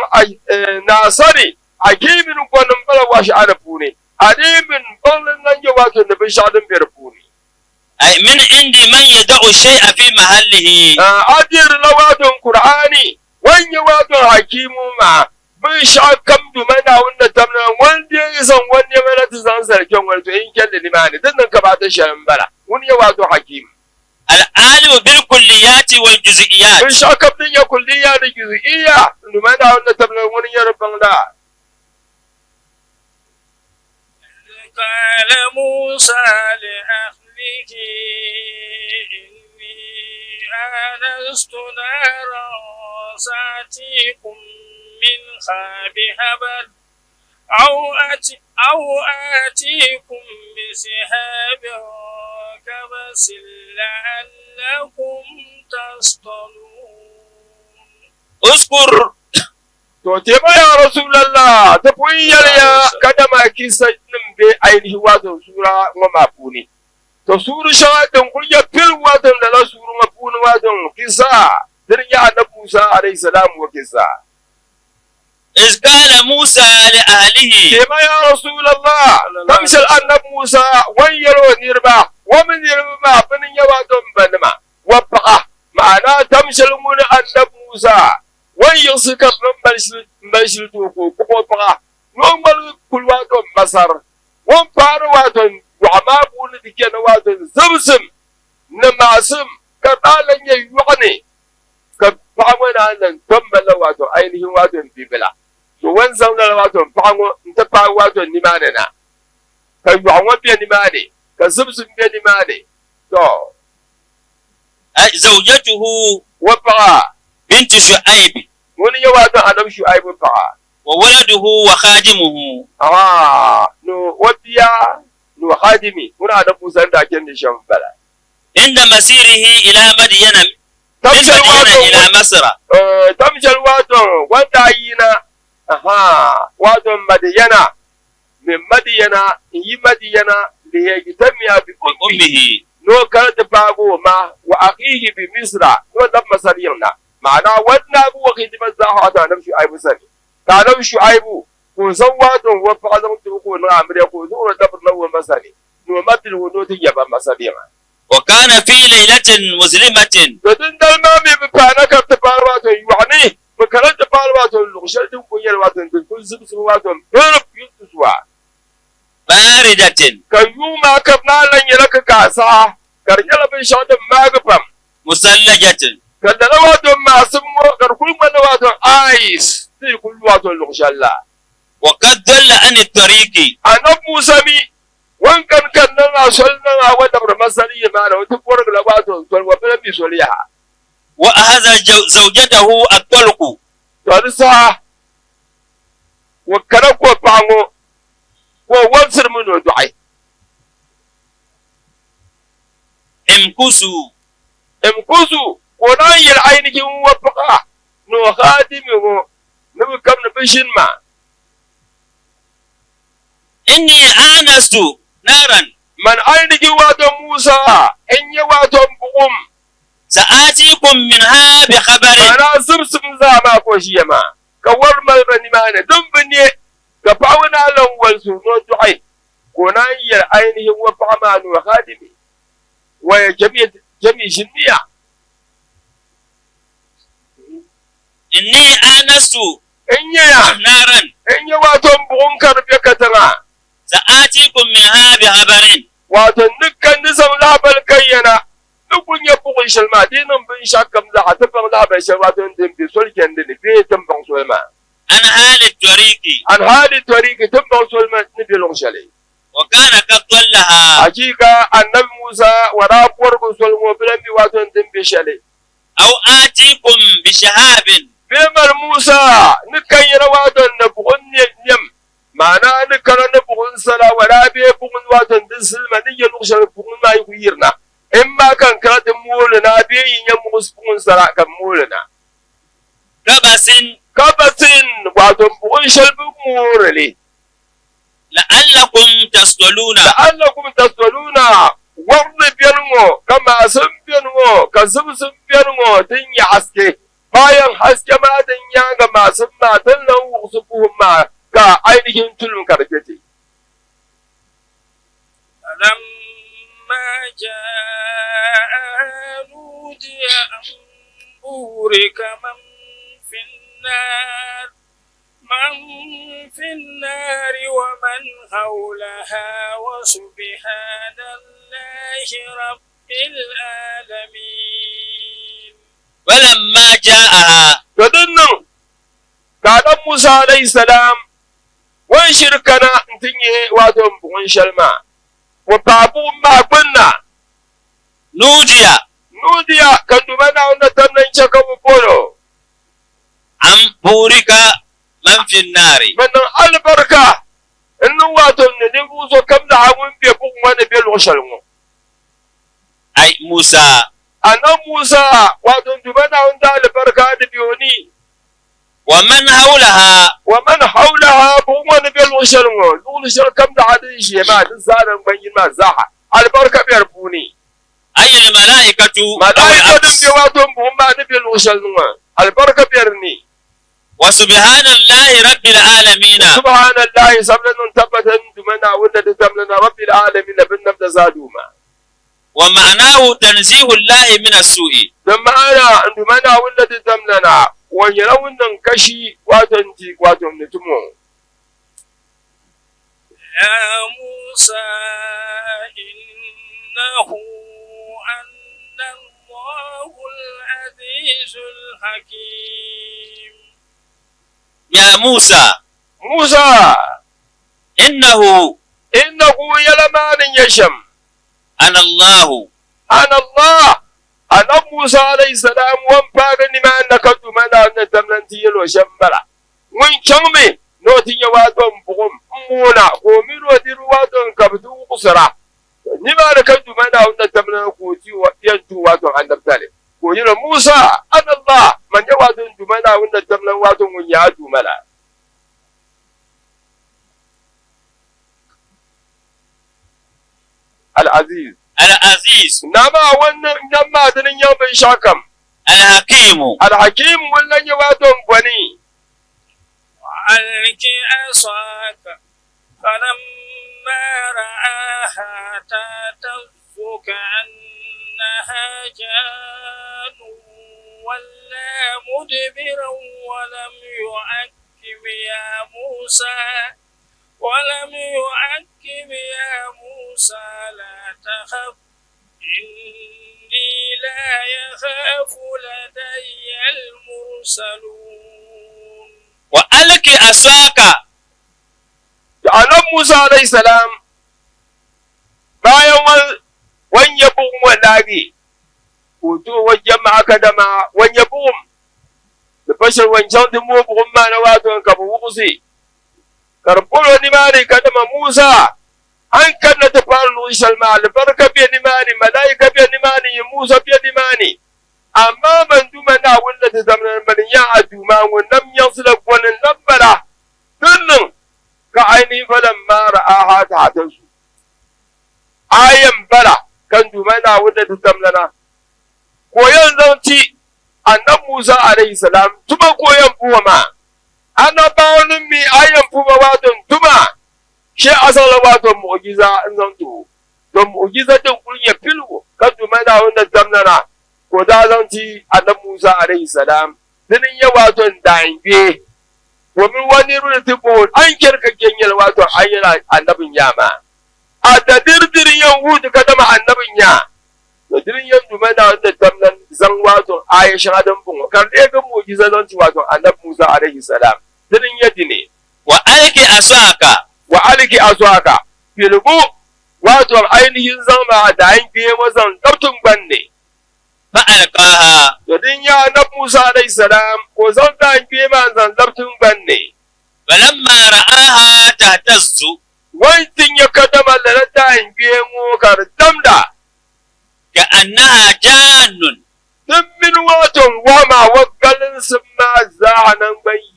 Speaker 2: naa sani, hakimin gɔni m-bala washa'ani puuni, alimin baŋli n-lan nyɛ waato ni binshɛɣu din be di puuni.
Speaker 3: Ay min indi man yada'u shay'a fi mahallihi.
Speaker 2: A deerila waato Qur'ani ŋun nyɛ waato hakimu maa binshɛɣu kam Duuma Naawuni ni tam ni ŋun deei zaŋ o nɛma na ti zaŋ zali kpe ŋɔ ni, to yin chɛli nimaani din niŋ kamaata shɛli m-bala. Ŋuni nyɛ waato hakim.
Speaker 3: Al-alimu bil-kulliyati wal-juz'iyat.
Speaker 2: Binshɛɣu kam din nyɛ kulliya ni juz'iyya, Duuma Naawuni ni tam ni ŋuni nyɛ di baŋda.
Speaker 4: قال موسى لأهله إني آنست نارا سأتيكم منها بخبر أو آتيكم بشهاب قبس لعلكم تصطلون.
Speaker 3: اذكر
Speaker 2: To tema ya Rasulallah ti pun yɛliya kadama kisa nim be ainihi wato suura ŋɔ maa puuni. To suuri shɛŋa din kuli nyɛ pili wato lala suuri ŋɔ puuni wato kisa dini nyɛ Anabi Musa alayhi salam ŋɔ kisa.
Speaker 3: Iz qala Musa li ahlihi.
Speaker 2: Tema ya Rasulallah tamshɛli Anabi Musa ŋɔ ni yɛli o niriba, o mi niriba maa bini nyɛ wato m banima wa paɣa, ma'ana tamshɛli ŋuni Anabi Musa O ni yiɣisi ka bɛ mali shili ti o ka o kpuɣ o paɣa ni o ŋmaligi kuli waato Masar. O ni paari waato yɔɣu maa puuni ti chani waato zibisim ni maɣisim ka daa lan nyɛ yɔɣu ni ka paɣa ŋɔ naan lan tom malila waato ainihin waato bibila. To o ni zaŋ lala waato paɣa ŋɔ nti paai waato nimaani na ka yɔɣu ŋɔ be nimaani ka zibisim be nimaani. Tɔ!
Speaker 3: Ay zawjatuhu.
Speaker 2: O paɣa.
Speaker 3: Bintu Shu'ayb.
Speaker 2: Ŋuni n-nyɛ wato Annabi Shu'aybu paɣa.
Speaker 3: Wa waladuhu wa khadimuhu.
Speaker 2: Ahaa, ni o bia ni o khadimi, ŋuni Annabi Musa ni daa chani ni shɛm m-bala.
Speaker 3: Inda masirihi ila Madyana, min Madyana ila Masra.
Speaker 2: Tam shɛli wato o ni daa yina, ahaa, wato Madyana, min Madiyana n-yi Madiyana liyajtami'a bi ummihi ni o kana ti paagi o ma wa akhihi bi Misra ni o labi Masar yiŋ na. Ma'ana wadna bi wa hidima zaaha wato Anabi Shu'aibu sani. Ka Anabi Shu'aibu ka o zaŋ wato o paɣa zaŋ ti o ka o niŋ amiliya ka o zaŋ o labirila o ma sani ni o ma pili o ni o ti nya ba Masar yiŋa.
Speaker 3: Wa kana fi laylatin muzlimatin.
Speaker 2: To dindali maa mi bi paana ka bɛ ti paari wato yɔɣu ni. Bɛ kana ti paai waato luɣ shɛli din kul nyɛli waato din kul zibisimi waato m-pirip yuntisuwa.
Speaker 3: Baaridatin.
Speaker 2: Ka yuŋ maa ka bɛ naan lan nyɛla kikaa saha, ka di nyɛla binshɛɣu din maagi pam.
Speaker 3: Musallajatin.
Speaker 2: Ka lala waato maasim ŋɔ ka di kul ŋmanila waato ice ni yi kul lu waato luɣ shɛli la.
Speaker 3: Wa kad dalla ani tariiki.
Speaker 2: Anabi Musa mi o ni kani kanna maa soli na maa gba dabiri masali yi maana o ti bɔrigila waato soli wa bɛ la mi soli yaha.
Speaker 3: Wa ahaza zawjatahu at-talqu.
Speaker 2: To di saha ŋun kana ka o paɣa ŋɔ ka o wabisirimi ni o dɔɣi.
Speaker 3: Imkusu.
Speaker 2: Imkusu, ka o naan yɛli ayinihi ŋun wa paɣa ni o haadimi ŋɔ ni bɛ kabini bɛ ʒini maa.
Speaker 3: Inni anastu naran.
Speaker 2: Man ayinihi waato Musa n-nyɛ waato buɣum.
Speaker 3: Sa'atikum minha bi khabarin.
Speaker 2: Ma'ana zibsim zaa maa ka o ʒiya maa, ka wari mali ba nimaani din bi ne, ka paɣa ŋɔ naan lan wolisi ni o dɔɣi, ka o naan yɛli ainihin o paɣa maa ni o khadimi, waya jami ʒinniya.
Speaker 3: Inni anastu
Speaker 2: N nyaya,
Speaker 3: naran.
Speaker 2: N nya waato m buɣim ka di be katiŋa.
Speaker 3: Sa'atikum minha bi khabarin.
Speaker 2: Waato n ni ka n ni zaŋ lahibali ka ya na, ni kul nya buɣim shɛli maa, di yi niŋ binshɛɣu kam zaa ti baŋ lahibali shɛli waato n din be soli chandi ni bee ti ni baŋ soli maa.
Speaker 3: An hali tariiki.
Speaker 2: An hali tariiki, ti ni baŋ soli maa ni be luɣ shɛli.
Speaker 3: Wa kana kad dallaha.
Speaker 2: Achiika Annabi Musa wa daa bɔrigi soli ŋɔ bɛ la mi waato n din be shɛli.
Speaker 3: Aw aatikum bi shahabin.
Speaker 2: Bee mani Musa ni ka yɛla waato n ni buɣim nɛm Ma'ana ni kana ni buɣim sala walaa bee buɣim waato n di zilima ni yɛ luɣ shɛli buɣim maa yi ku yirina, in maa ka n kana ti mooli na bee yi nya muɣis buɣim sala ka m mooli na.
Speaker 3: Kabasin.
Speaker 2: Kabasin, wato buɣum shɛli bɛ moori li.
Speaker 3: La'allakum tasṭaluuna.
Speaker 2: La'allakum tasṭaluuna, wɔɣiri beni ŋɔ, ka maasim beni ŋɔ, ka zibisim beni ŋɔ din nyɛ haske. Bayan haske maa din nyaaŋa maasim maa din lan wuɣisi buɣum maa ka ainihin tulim ka di kpe ti.
Speaker 4: فلما جاءها نودي أن بورك من في النار من في النار ومن حولها وسبحان الله رب العالمين.
Speaker 3: فلما جاءها
Speaker 2: To dinnan ka dan Musa alayhi salam wan shirkana n-ti nyɛ wato buɣum shɛli maa o paai buɣum maa gbunna.
Speaker 3: Nuudiya.
Speaker 2: Nuudiya ka Duuma Naawuni na tam ni n-chɛ ka bɛ bol o.
Speaker 3: An buurika man fi n-naari.
Speaker 2: Bɛ niŋ alibarika n-niŋ wato ni ninvuɣ so kam zaa ŋun be buɣum ŋɔ ni be luɣ shɛli ŋɔ.
Speaker 3: Ay Musa.
Speaker 2: Annabi Musa, wato Duuma Naawuni daalibarika ni be o ni.
Speaker 3: Wa man hawlaha.
Speaker 2: Wa man hawlaha, buɣum ŋɔ ni be luɣ shɛli ŋɔ, luɣili shɛli kam zaɣa din ʒiya maa, di zaa naŋgban yini maa zaaha, alibarika be di puuni.
Speaker 3: Ay al-malaikatu aw
Speaker 2: Malaika
Speaker 3: al-ard.
Speaker 2: din be wato buɣum maa ni be luɣ shɛli ni ŋɔ, alibarika be di ni.
Speaker 3: Wa subhanallahi rabbil aalamiina.
Speaker 2: Subhanallahi, sabila niŋ tabbata n Duuma Naawuni ni di tamli na rabbil aalamiina, binnamda zaa Duuma.
Speaker 3: Wa ma'anahu tanzihu Allahi min as-su'i.
Speaker 2: Di ma'ana, n Duuma Naawuni ni di damla na, o nyɛla ŋun niŋ kashi wato n-ti wato ni ti mo.
Speaker 4: Ya Musa innahu ana Allahu al-azizu al-hakim.
Speaker 3: Ya Musa.
Speaker 2: Musa.
Speaker 3: Innahu.
Speaker 2: Innahu yɛla maa ni nyɛ shɛm.
Speaker 3: Ana Allahu.
Speaker 2: Ana Allah. Annabi Musa alayhi salam o ni paagi nimaani na ka Duuma Naawuni ni tamla nti yɛl o shɛm m-bala. Ŋun chaŋmi ni o ti nya waato m-buɣim m-moona ka o mini o niriba waato n-ka bɛ ti wuɣisira. Nimaani ka Duuma Naawuni ni tamla na ka o ti yɛn tuhi waato annabitali. Ka o yɛl o, Musa, Ana Allah, man nyɛ waato n Duuma Naawuni ni tamla waato ŋun nyɛ a Duuma la. Al-Aziz.
Speaker 3: Al-Aziz.
Speaker 2: Naa maa ŋun nam maa dini n-nyaŋ binshɛɣu kam.
Speaker 3: Al-Hakiim.
Speaker 2: Al-Hakiim ŋun la nyɛ wato m-bɔni.
Speaker 4: وألق عصاك فلما رآها تهتز كأنها جان ولى مدبرا ولم يعقب يا موسى ولم يعقب يا موسى لا تخف إني لا يخاف لدي المرسلون.
Speaker 3: وألق عصاك.
Speaker 2: Annabi Musa alayhi salam bayan wani bugun wallahi hoto wajen ma aka dama wani bugun da fashin wancan dumo bugun ma na wato ka bu wukusi karbulo nimani ka dama Musa an kanna ta fara lushal ma albarka bi nimani malaika bi nimani Musa bi nimani amma man duma na wanda ta zama ban ya aduma wannan yan su da gwanin lambara dinnin ka ainihin falan mara aha ta hatansu ayan bara kan duma na wanda ta zamlana koyon zanci annan Musa alaihi salam tuma koyon buwa ma annabawanin mi ayan fuba waton tuma shi asala waton mu'jiza in zanto don mu'jiza din kun ya filwo kan duma na wanda zamlana ko da zanci annan Musa alaihi salam dinin ya waton dange domin wani runa tipo an kirka kenyal wato an yana annabin yama a da dirdirin yan hudu ka dama annabin ya da dirin yan duma da wanda tamnan zan wato aisha adam bun kar da ga mu'jiza zan ci wato annabi Musa alaihi salam dirin yadi ne.
Speaker 3: Wa alki asaka.
Speaker 2: Wa alki asaka filbu wato ainihin zama da an biye wazan dabtun banne.
Speaker 3: Fa alqaha.
Speaker 2: To din ya annabi Musa alayhi salam ko zan da an biye ma zan dabtun banne.
Speaker 3: Falamma ra'aha tahtazzu.
Speaker 2: Wantin ya kadama da ta an biye mu kar damda.
Speaker 3: Ka annaha jannun.
Speaker 2: Dun min wato wama wakalin sun ma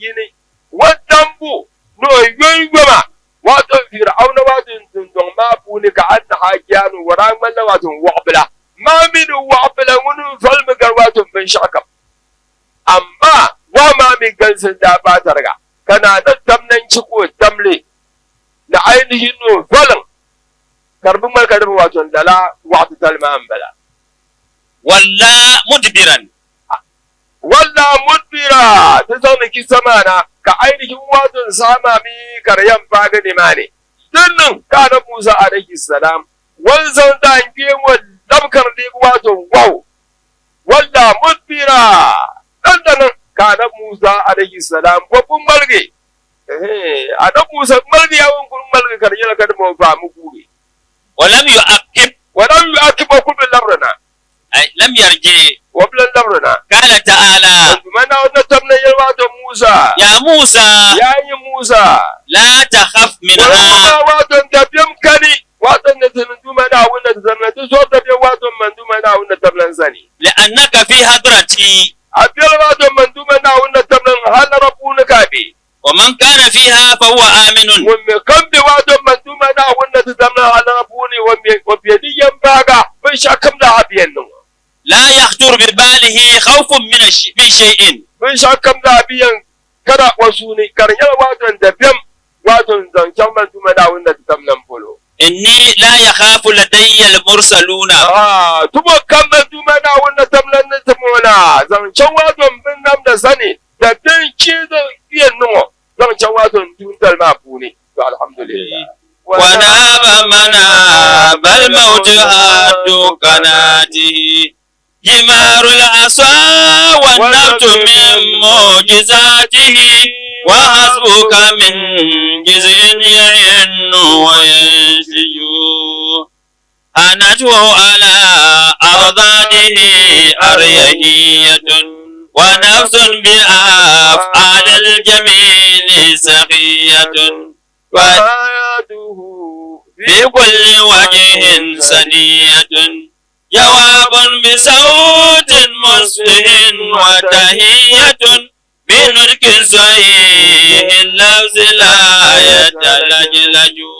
Speaker 2: yini o dambu ni o yoyoma waato Fir'auna waato dundɔŋ maa puuni ka annaha jaanun o daa ŋmanila waato wɔɣibila maa mi ni wɔɣibila ŋuni n-valimi gari waato binshɛɣukam. Amaa wɔɣu maa mi galisi n-daa paai tariga ka naa na tam na n-chɛ ka o tam li ni ainihin ni o valiŋ ka di bi ŋmani ka di bi waato lala wɔɣu titali maa m-bala.
Speaker 3: Walla mudbiran.
Speaker 2: Walla mudbira, ti zaŋdi kisa maa na ka ainihin waato n-saha maa mi ka di yɛn paagi nimaani. Di niŋ ka Anabi Musa alayhi salam wan zaŋ daangbee ŋɔ labi ka di leegi waato wɔɣu. Walla mudbira, dandanan ka Anabi Musa alayhi salam bɔbbu ŋmaligi. Anabi Musa ŋmaligi ya ŋun kuli ŋmaligi ka di nyɛla ka di ma o vaami guugi.
Speaker 3: Walam yu'aqib.
Speaker 2: Walam yu'aqib o kuli bi labiri na.
Speaker 3: Ay lam yarji.
Speaker 2: O bi lan labiri na.
Speaker 3: Qala ta'ala.
Speaker 2: N Duuma Naawuni na tab na yɛli waato Musa.
Speaker 3: Ya Musa.
Speaker 2: Yaa nyin Musa.
Speaker 3: La takhaf minha.
Speaker 2: Walam waato n dabiɛm kani waato n ni ti n Duuma Naawuni na ti zani na ti zɔri dabiɛm waato n man Duuma Naawuni na tab lan zani.
Speaker 3: Li'annaka fi hadrati.
Speaker 2: A biɛli waato n man Duuma Naawuni na tab lan halara puuni ka a be.
Speaker 3: Wa man kana fiha fa huwa aminun.
Speaker 2: Ŋun mi kam be waato man Duuma Naawuni na ti damla halara puuni, o be di yɛmbaaga binshɛɣu kam daa bi yɛn niŋ o.
Speaker 3: La yakhtur bi balihi khawfun min shay'in.
Speaker 2: Binshɛɣu kam daa bi yɛn kana o suuni ka di nyɛla waato n dabiɛm waato n zaŋ chaŋ man Duuma Naawuni na ti damla m polo.
Speaker 3: Inni la yakhafu ladayya al-mursaluna.
Speaker 2: Tumo kam man Duuma Naawuni na damla n ni tim o na zaŋ chaŋ waato m binnamda sani Da din chi din yɛn niŋ o zaŋ chaŋ waato n tuuntali maa puuni, to alhamdulillah.
Speaker 3: Wanaaba manaaba al-mawti haddu qanaatihi jimaaru al-asaa wan-nabtu min mu'jizaatihi wa hasbuka min jiz'in ya'innu wa yansiju Hanathu ala ardadihi aryahiyatun wa nafsun bi af'al al-jamili sakhiyatun wa
Speaker 2: ayatuhu
Speaker 3: fi kulli wajhin saniyatun jawabun bi sawtin muslihin wa tahiyatun bi nutqin sahihin lafzi la yatalajlaju.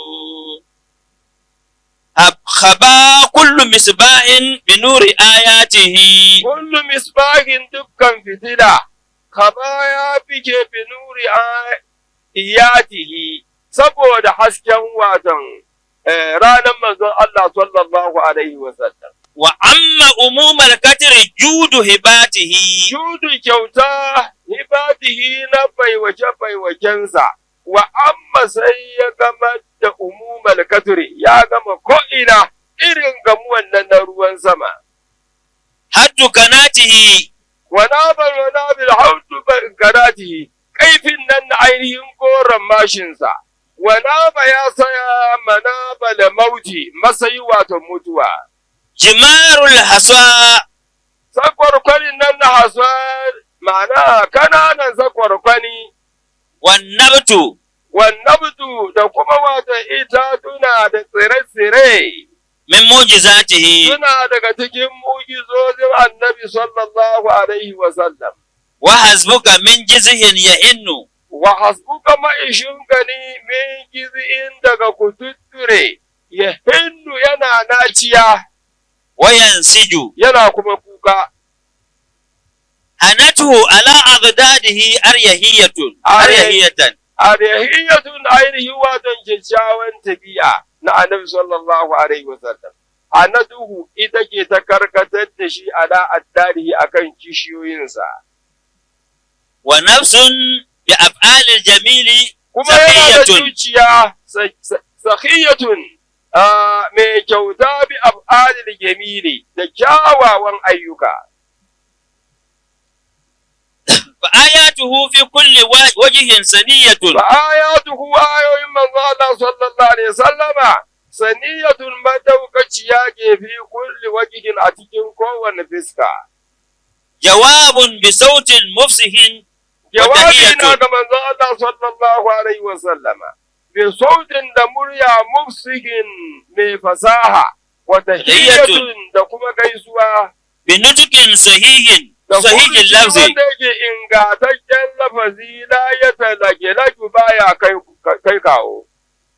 Speaker 3: Khaba kullu misbahin bi nuri ayatihi.
Speaker 2: Kullu misbahin dukkan fitila khaba ya fice bi nuri ayatihi saboda hasken watan ranar manzon Allah sallallahu alaihi wa sallam.
Speaker 3: Wa amma umumal katri judu hibatihi.
Speaker 2: Judu kyauta hibatihi na baiwace baiwacensa. Wa amma sai ya gama da umumal katri ya gama ko'ina irin gamuwan nan na ruwan sama.
Speaker 3: Haddu kanatihi.
Speaker 2: Wa nabal wa nabil haddu kanatihi kaifin nan na ainihin goron mashinsa. Wa naba ya saya manabal mauti masayi wato mutuwa.
Speaker 3: Jimarul haswa.
Speaker 2: Sakwarkwanin nan na haswa ma'ana kananan sakwarkwani.
Speaker 3: Wannabtu.
Speaker 2: Wannabtu da kuma wato itatuna da tsire-tsire.
Speaker 3: Min mu'jizatihi.
Speaker 2: Suna daga cikin mu'jizozin Annabi sallallahu alaihi wa sallam.
Speaker 3: Wa hasbuka min jizhin yahinnu.
Speaker 2: Wa hasbuka ma'ishinka ne min jiz'in daga kututture yahinnu yana naciya.
Speaker 3: Wa yansiju.
Speaker 2: Yana kuma kuka.
Speaker 3: Hanatuhu ala agdadihi aryahiyatun aryahiyatan.
Speaker 2: Aryahiyatun ainihi waton kyakkyawan tabi'a na Annabi sallallahu alaihi wasallam. Hanatuhu ita ke ta karkatar da shi ala addarihi akan kishiyoyinsa.
Speaker 3: Wa nafsun bi af'alil jamili
Speaker 2: Kuma yana da zuciya sakhiyatun mai kyauta bi af'alil jamili da kyawawan ayyuka.
Speaker 3: Fa ayatuhu fi kulli wajhin saniyatun.
Speaker 2: Fa ayatuhu ayoyin manzo Allah sallallahu alaihi wasallama saniyatun madaukaciya ke fi kulli wajhin a cikin kowane fiska.
Speaker 3: Jawabun bi sautin mufsihin wa
Speaker 2: Jawabi na
Speaker 3: tahiyatun.
Speaker 2: ga manzon Allah sallallahu alaihi wasallama bi sautin da murya mufsihin mai fasaha wa tahiyatun da kuma gaisuwa
Speaker 3: Bi nutqin sahihin.
Speaker 2: Da
Speaker 3: Sahihin
Speaker 2: furuci
Speaker 3: lafzi.
Speaker 2: wanda yake ingantaccen lafazi la ya talage laju baya kai kai kawo.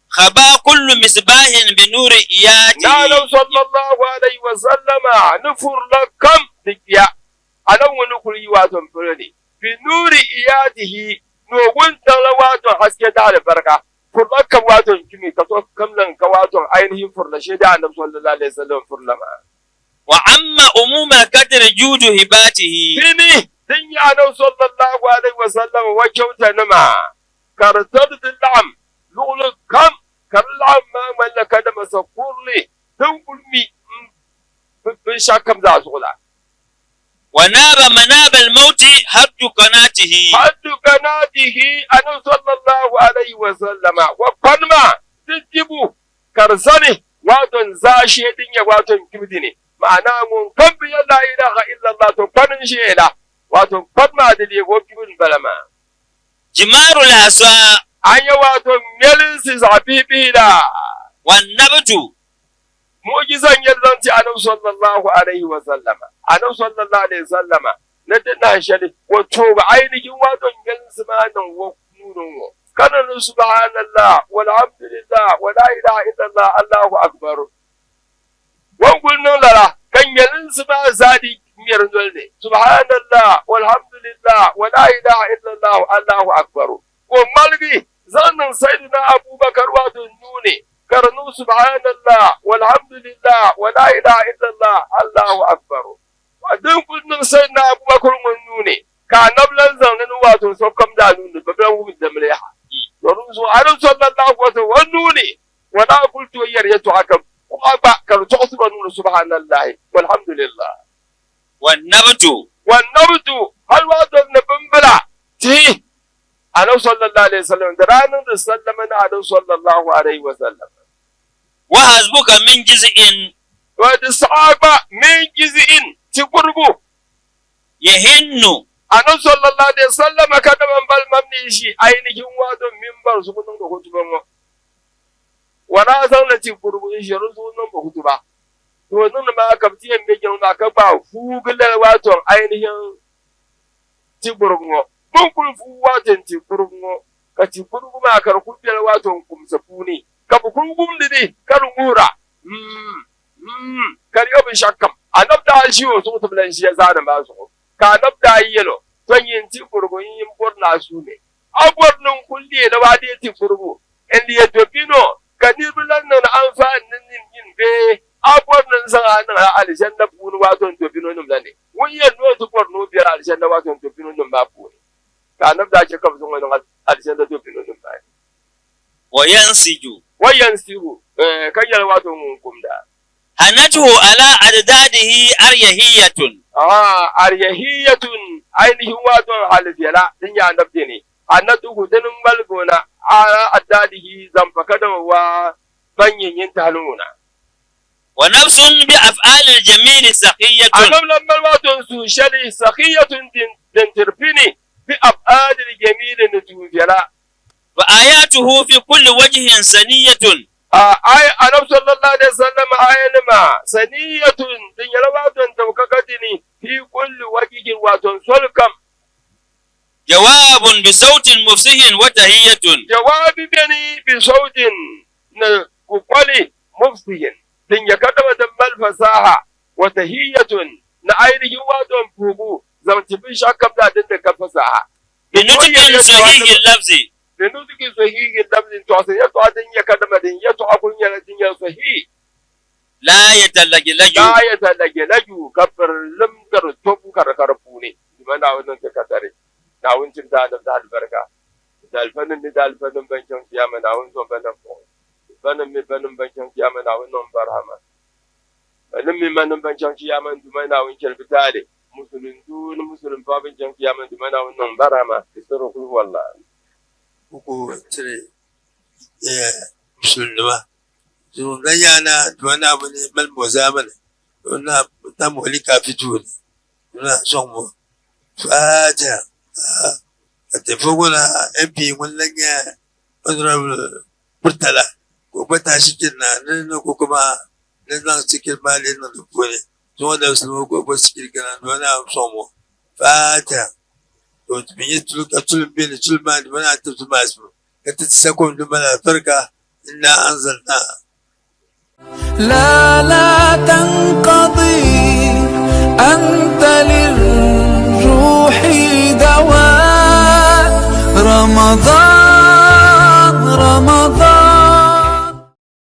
Speaker 3: خبا كل مصباح بنور
Speaker 2: Na
Speaker 3: إياته
Speaker 2: nan sallallahu alaihi wa sallama nufur lakam dikiya anan wani kuri wato fure ne bi nuri iyadihi nogun tala wato haske da albarka furlakam wato kimi ka so kamlan ka wato ainihin furlashe da annabi sallallahu alaihi wasallam furlama.
Speaker 3: وعم أموم القدر جود هباته
Speaker 2: Fini din ya annabi sallallahu alaihi wasallam wa kyauta nima kartar dil'am lulu kam karlam ma mallaka da masa kurli din kulmi bin shakam za su kula.
Speaker 3: وناب مناب الموت هد قناته
Speaker 2: Haddu kanadihi annabi sallallahu alaihi wa sallama wa kalma dijibu karsani waton zashe din ya waton kibdi ne ma'ana mun kan bi la ilaha illallah to kanin shela wato kalma da le go kibin balama.
Speaker 3: جمار العصا
Speaker 2: An yi wato melin si zabibi da
Speaker 3: والنبت
Speaker 2: mu'jizan yadda annabi sallallahu alaihi wa sallama annabi sallallahu alaihi wa sallama na dinna shari wato ba ainihin wato melin si ma nan wa nunun wo kana subhanallah walhamdulillah wala ilaha illallah allahu akbar wan gulnun lara kan melin si ma zadi miyar ne subhanallah walhamdulillah wala ilaha illallah allahu akbar ko malgi zannan sayyidina abubakar wato nune karnu subhanallah walhamdulillah wala ilaha illallah allahu akbar duk kullun sayyidina abubakar mun nune ka nablan zannan wato sokam da nune bablan hu da mleha domin su annabi sallallahu alaihi wasallam nune wala qultu yariyatu hakam kuma ba kar tuqsiba nune subhanallah walhamdulillah
Speaker 3: والنبت
Speaker 2: والنبت هل wato na bimbila ti annabi sallallahu alaihi wasallam da ranar da sallama na annabi sallallahu alaihi wasallam.
Speaker 3: وحسبك من جزء
Speaker 2: Wadda sahaba min jiz'in ti gurgu.
Speaker 3: يهن
Speaker 2: Annabi sallallahu alaihi wasallam kada man bal mamni shi ainihin wato minbar su kun da hutuban mu wala san na ti gurgu shi ru su nan ba hutuba to nan ma ka ti en be na ka ba fugular wato ainihin ti gurgu mun kun fu wato ti gurgu ka ti gurgu ma kar ku biyar wato kumsa puni ka bu gurgum didi kar ngura kar yobin shakkam annab da shi wo su tablan shi ya zana ba su ka annab da yelo ton yin ti gurgu yin bor na su ne abuwar nun kulli da wadi ti gurgu en ya topino ka ni bulan nan an fa nin nin yin be abuwar nan san an na aljanna bun wato topino num lane wun yen no to bor no biyar aljanna wato topino num ba bun ka annab da shi kam sun wannan aljanna topino num ba.
Speaker 3: وينسج
Speaker 2: Wayan siru kan yar wato mun kumda.
Speaker 3: هنته على أعداده أريهية.
Speaker 2: Ah, aryahiyatun ainihin wato halifiyala din ya annabte ne annatu hudunin balgona ala addadihi zamfaka da wa banyin yin taluna.
Speaker 3: ونفس بأفعال الجميل سخية.
Speaker 2: Annab lambar wato su shari sakhiyatun din tirfini bi af'alil jamil nutufiyala.
Speaker 3: وآياته في كل وجه سنية.
Speaker 2: A ay annab sallallahu alaihi wasallam ayanima saniyatun din yalawatun tawkakatini fi kulli wajhin wato sulkam.
Speaker 3: جواب بصوت مفصح وتهية.
Speaker 2: Jawabi bani bi sautin na kukwali mufsihin din ya kadama da mal fasaha wa tahiyatun na ainihin wato fugu zamtibin shakkam da din da ka fasaha.
Speaker 3: بنطق صحيح اللفظ.
Speaker 2: Da nutuki sahihi lafzin to sai ya to din ya kadama din ya to akun ya din ya sahihi.
Speaker 3: لا يتلجلج.
Speaker 2: La ya talage laju kafar limkar tobu karkarfu ne mana wannan ta katare na wuncin da da albarka da alfanin da alfanin bankin kiyama na wun zo banan ko banan mi banan bankin kiyama na wun non barhama banan mi manan bankin kiyama duma na wun kelbitale musulun dun musulun fa bankin kiyama duma na wun non barhama sirru kul wallahi.
Speaker 5: Uku tire musulunima to dan yana to na abu ne mal mo zamani to na ta mo li ka fitu ne na son mo fata a te fogo na MP mun lanya honorable Murtala ko bata shi na ne ko kuma ne zan cikin mali na da ne to da su ko ba cikin kana to na son mo. Fatiha. To mi nyɛ tuli ka tulim beni, tulim maa di mana ti maasibu ka ti ti sakom di mali alibarika inna anzalna.
Speaker 1: لا لا تنقضي.